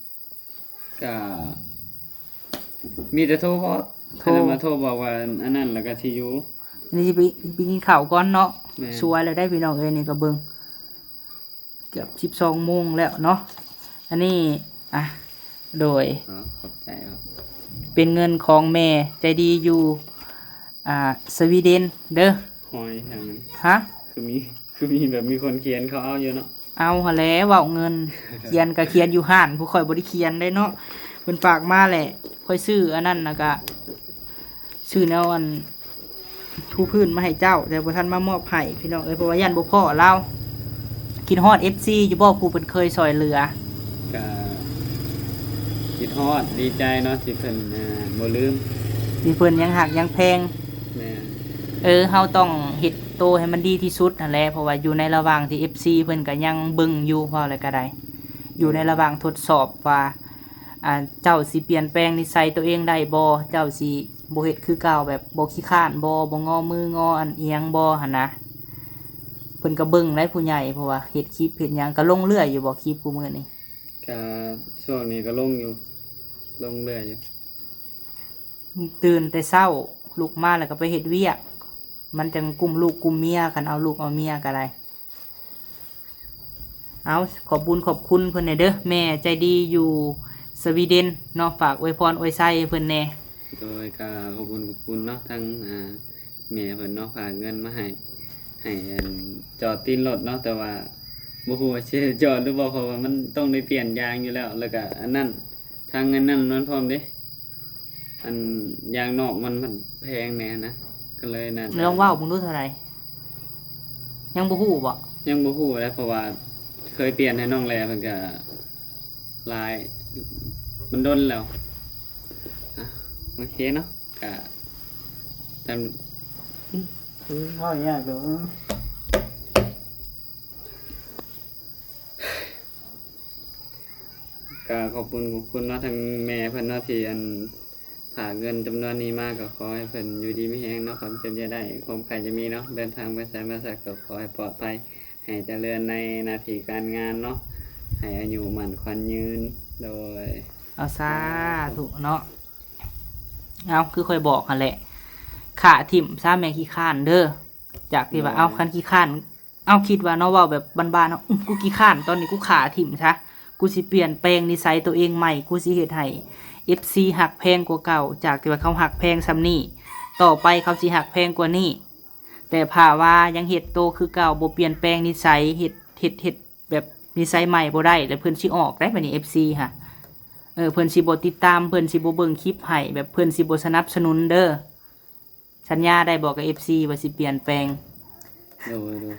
ກະມີແຕ່ໂທບອກ ໂທ ຄັນວ່າໂທບອກວ່າອັນນັ້ນແລ້ວກະຊິຢູ່. ອັນນີ້ຊິໄປ ໄປກິນເຂົ້າກ່ອນເນາະ. ແມ່ນ. ສວຍແລ້ວໄດ໋ພີ່ນ້ອງເອີຍ ນີ້ກໍເບິ່ງ ເກືອບສິບສອງໂມງແລ້ວເນາະ. ອັນນີ້ ອ່ະ ໂດຍ ອໍ ຂອບໃຈ. ເປັນເງິນຂອງແມ່ໃຈດີຢູ່ ອ່າ ສະວີເດັນເດີ. ຫອຍຫຍັງ? ຮະ? ຄືມີ ຄືມີແບບມີຄົນຂຽນເຂົາເອົາຢູ່ເນາະ. ເອົາຫັ້ນແຫຼະ ເວົ້າເງິນ ຂຽນກໍຂຽນຢູ່ຮ້ານ ຜູ້ຂ້ອຍບໍ່ໄດ້ຂຽນໄດ໋ເນາະ ເພິ່ນຝາກມາແຫຼະ. ຂ້ອຍຊື້ອັນນັ້ນ ແລ້ວກະຊື້ແນວອັນ ຖູພື້ນມາໃຫ້ເຈົ້າ ແຕ່ບໍ່ທັນມາມອບໃຫ້ພີ່ນ້ອງເອີຍ ເພາະວ່າຢ້ານບໍ່ພໍ້ລາວ. ຄິດຮອດເອັຟຊີຢູ່ບໍ່ ຜູ້ເພິ່ນເຄີຍຊ່ອຍເຫຼືອ? ກະຄິດຮອດ ດີໃຈເນາະ ທີ່ເພິ່ນ ເອີ ບໍ່ລືມ ທີ່ເພິ່ນຍັງຮັກຍັງແພງ. ແມ່ນ. ເອີ ເຮົາຕ້ອງເຮັດໂຕໃຫ້ມັນດີທີ່ສຸດຫັ້ນແຫຼະ ເພາະວ່າຢູ່ໃນລະຫວ່າງທີ່ເອັຟຊີເພິ່ນກໍຍັງເບິ່ງຢູ່ ເວົ້າແລ້ວກໍໄດ້ ຢູ່ໃນລະຫວ່າງທົດສອບວ່າ ອ່າ ເຈົ້າຊິປ່ຽນແປງນິໄສຕົວເອງໄດ້ບໍ່? ເຈົ້າຊິບໍ່ເຮັດຄືເກົ່າ ແບບບໍ່ຂີ້ຄ້ານບໍ່? ບໍ່ງໍມືງໍອັນອີ່ຫຍັງບໍ່? ຫັ້ນນະ ເພິ່ນກໍເບິ່ງໄດ໋ຜູ້ໃຫຍ່ ເພາະວ່າເຮັດຄລິບເຮັດຫຍັງ ກໍລົງເລື້ອຍຢູ່ບໍ່ ຄລິບຄູ່ມື້ນີ້? ກະຊ່ວງນີ້ກໍລົງຢູ່ ລົງເລື້ອຍຢູ່. ຕື່ນແຕ່ເຊົ້າ ລຸກມາແລ້ວກໍໄປເຮັດວຽກ ມັນຈັ່ງກຸ້ມລູກກຸ້ມເມຍ ຄັນເອົາລູກເອົາເມຍກໍໄດ້. ເອົາ ຂອບບຸນຂອບຄຸນເພິ່ນແດ່ເດີ ແມ່ໃຈດີຢູ່ສະວີເດັນເນາະ ຝາກອວຍພອນອວຍໄຊໃຫ້ເພິ່ນແດ່. ໂດຍ ກໍຂອບບຸນຂອບຄຸນເນາະ ທາງ ອ່າ ແມ່ເພິ່ນເນາະ ຝາກເງິນມາໃຫ້ ໃຫ້ ອັນ ຈອດຕີນລົດເນາະ ແຕ່ວ່າບໍ່ຮູ້ວ່າຊິຈອດຫຼືບໍ່ ເພາະວ່າມັນຕ້ອງໄດ້ປ່ຽນຢາງຢູ່ແລ້ວ ແລ້ວກໍອັນນັ້ນ ທັງອັນນັ້ນມັນພ້ອມເດ້ ອັນຢາງນອກມັນ ມັນແພງແດ່ນະ ກໍເລີຍນັ້ນ. ລອງເວົ້າເບິ່ງດູເທົ່າໃດ? ຍັງບໍ່ຮູ້ບໍ? ຍັງບໍ່ຮູ້ແຫຼະ ເພາະວ່າເຄີຍປ່ຽນໃຫ້ນ້ອງແລ ເພິ່ນກໍຫຼາຍ ມັນດົນແລ້ວ. ອ່ະ ໂອເຄເນາະ ກະ ຕາມ ອືມ ເວົ້າຍາກຢູ່. ກະຂອບຄຸນຂອບຄຸນເນາະ ທາງແມ່ເພິ່ນເນາະ ທີ່ອັນ ຝາກເງິນຈຳນວນນີ້ມາ ກໍຂໍໃຫ້ເພິ່ນຢູ່ດີມີແຮງເນາະ ຄວາມເຈັບຢ່າໄດ້ ຄວາມໄຂ້ຢ່າມີເນາະ ເດີນທາງໄປໃສມາໃສກໍຂໍໃຫ້ປອດໄພ ໃຫ້ຈະເລີນໃນໜ້າທີ່ການງານເນາະ ໃຫ້ອາຍຸໝັ້ນຂວັນຍືນ. ໂດຍ ເອົາ ສາທຸເນາະ. ເອົາ ຄືຂ້ອຍບອກຫັ້ນແຫຼະ ຂ້າຖິ້ມຊະ ແມ່ຂີ້ຄ້ານເດີ ຈາກທີ່ວ່າ ໂດຍ ເອົາ ຄັນຂີ້ຄ້ານ ເອົາ ຄິດວ່າເນາະ ເວົ້າແບບບ້ານໆເນາະ ອື ກູຂີ້ຄ້ານ ຕອນນີ້ກູຂ້າຖິ້ມຊະ ກູຊິປ່ຽນແປງນິໄສໂຕເອງໃໝ່ ກູຊິເຮັດໃຫ້ເອັຟຊີຮັກແພງກວ່າເກົ່າ ຈາກທີ່ວ່າເຂົາຮັກແພງສ່ຳນີ້ ຕໍ່ໄປເຂົາຊິຮັກແພງກວ່ານີ້. ແຕ່ຖ້າວ່າຍັງເຮັດໂຕຄືເກົ່າ ບໍ່ປ່ຽນແປງນິໄສ ເຮັດ ເຮັດ ເຮັດແບບນິໄສໃໝ່ບໍ່ໄດ້ ແລ້ວເພິ່ນຊິອອກໄດ໋ ບາດນີ້ເອັຟຊີຫະ ເອີ ເພິ່ນຊິບໍ່ຕິດຕາມ ເພິ່ນຊິບໍ່ເບິ່ງຄລິບໃຫ້ ແບບເພິ່ນຊິບໍ່ສະໜັບສະໜູນເດີ. ສັນຍາໄດ້ບໍ່ກັບເອັຟຊີວ່າຊິປ່ຽນແປງ? ໂດຍ ໂດຍ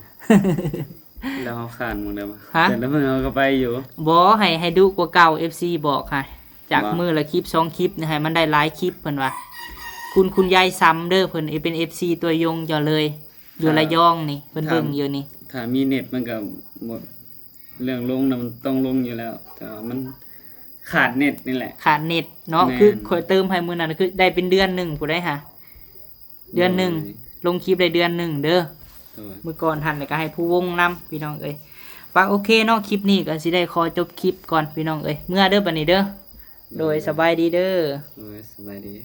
ແລ້ວເຮົາຄ້ານໝົດແລ້ວຫະ? ແຕ່ລະມື້ເຮົາກໍໄປຢູ່. ບໍ່ ໃຫ້ ໃຫ້ດຸກວ່າເກົ່າ ເອັຟຊີບອກຫະ ຈາກມື້ລະຄລິບສອງຄລິບນີ້ ໃຫ້ມັນໄດ້ຫຼາຍຄລິບ ເພິ່ນວ່າ. ຄຸນ ຄຸນຍາຍຊຳເດີ ເພິ່ນເປັນເອັຟຊີຕັວຍົງເຈົ້າເລີຍ ຢູ່ລະຍອງນີ້ ເພິ່ນເບິ່ງຢູ່ນີ້. ຖ້າມີເນັດມັນກໍໝົດ ເລື່ອງລົງນະ ມັນຕ້ອງລົງຢູ່ແລ້ວ ແຕ່ວ່າມັນຂາດເນັດນີ້ແຫຼະ ຂາດເນັດເນາະ. ແມ່ນ ຄືຂ້ອຍເຕີມໃຫ້ມື້ນັ້ນ ຄືໄດ້ເປັນເດືອນໜຶ່ງພຸ້ນໄດ໋ຫະ ເດືອນໜຶ່ງ. ໂດຍ ລົງຄລິບໄດ້ເດືອນໜຶ່ງເດີ. ໂດຍ ມື້ກ່ອນຫັ້ນ ແລ້ວກໍໃຫ້ຜູ້ວົງນຳ ພີ່ນ້ອງເອີຍ. ປະ ໂອເຄເນາະ ຄລິບນີ້ກໍຊິໄດ້ຂໍຈົບຄລິບກ່ອນ ພີ່ນ້ອງເອີຍ. ເມືອເດີບັດນີ້ເດີ. ໂດຍ ໂດຍ ສະບາຍດີເດີ. ໂດຍ ສະບາຍດີ.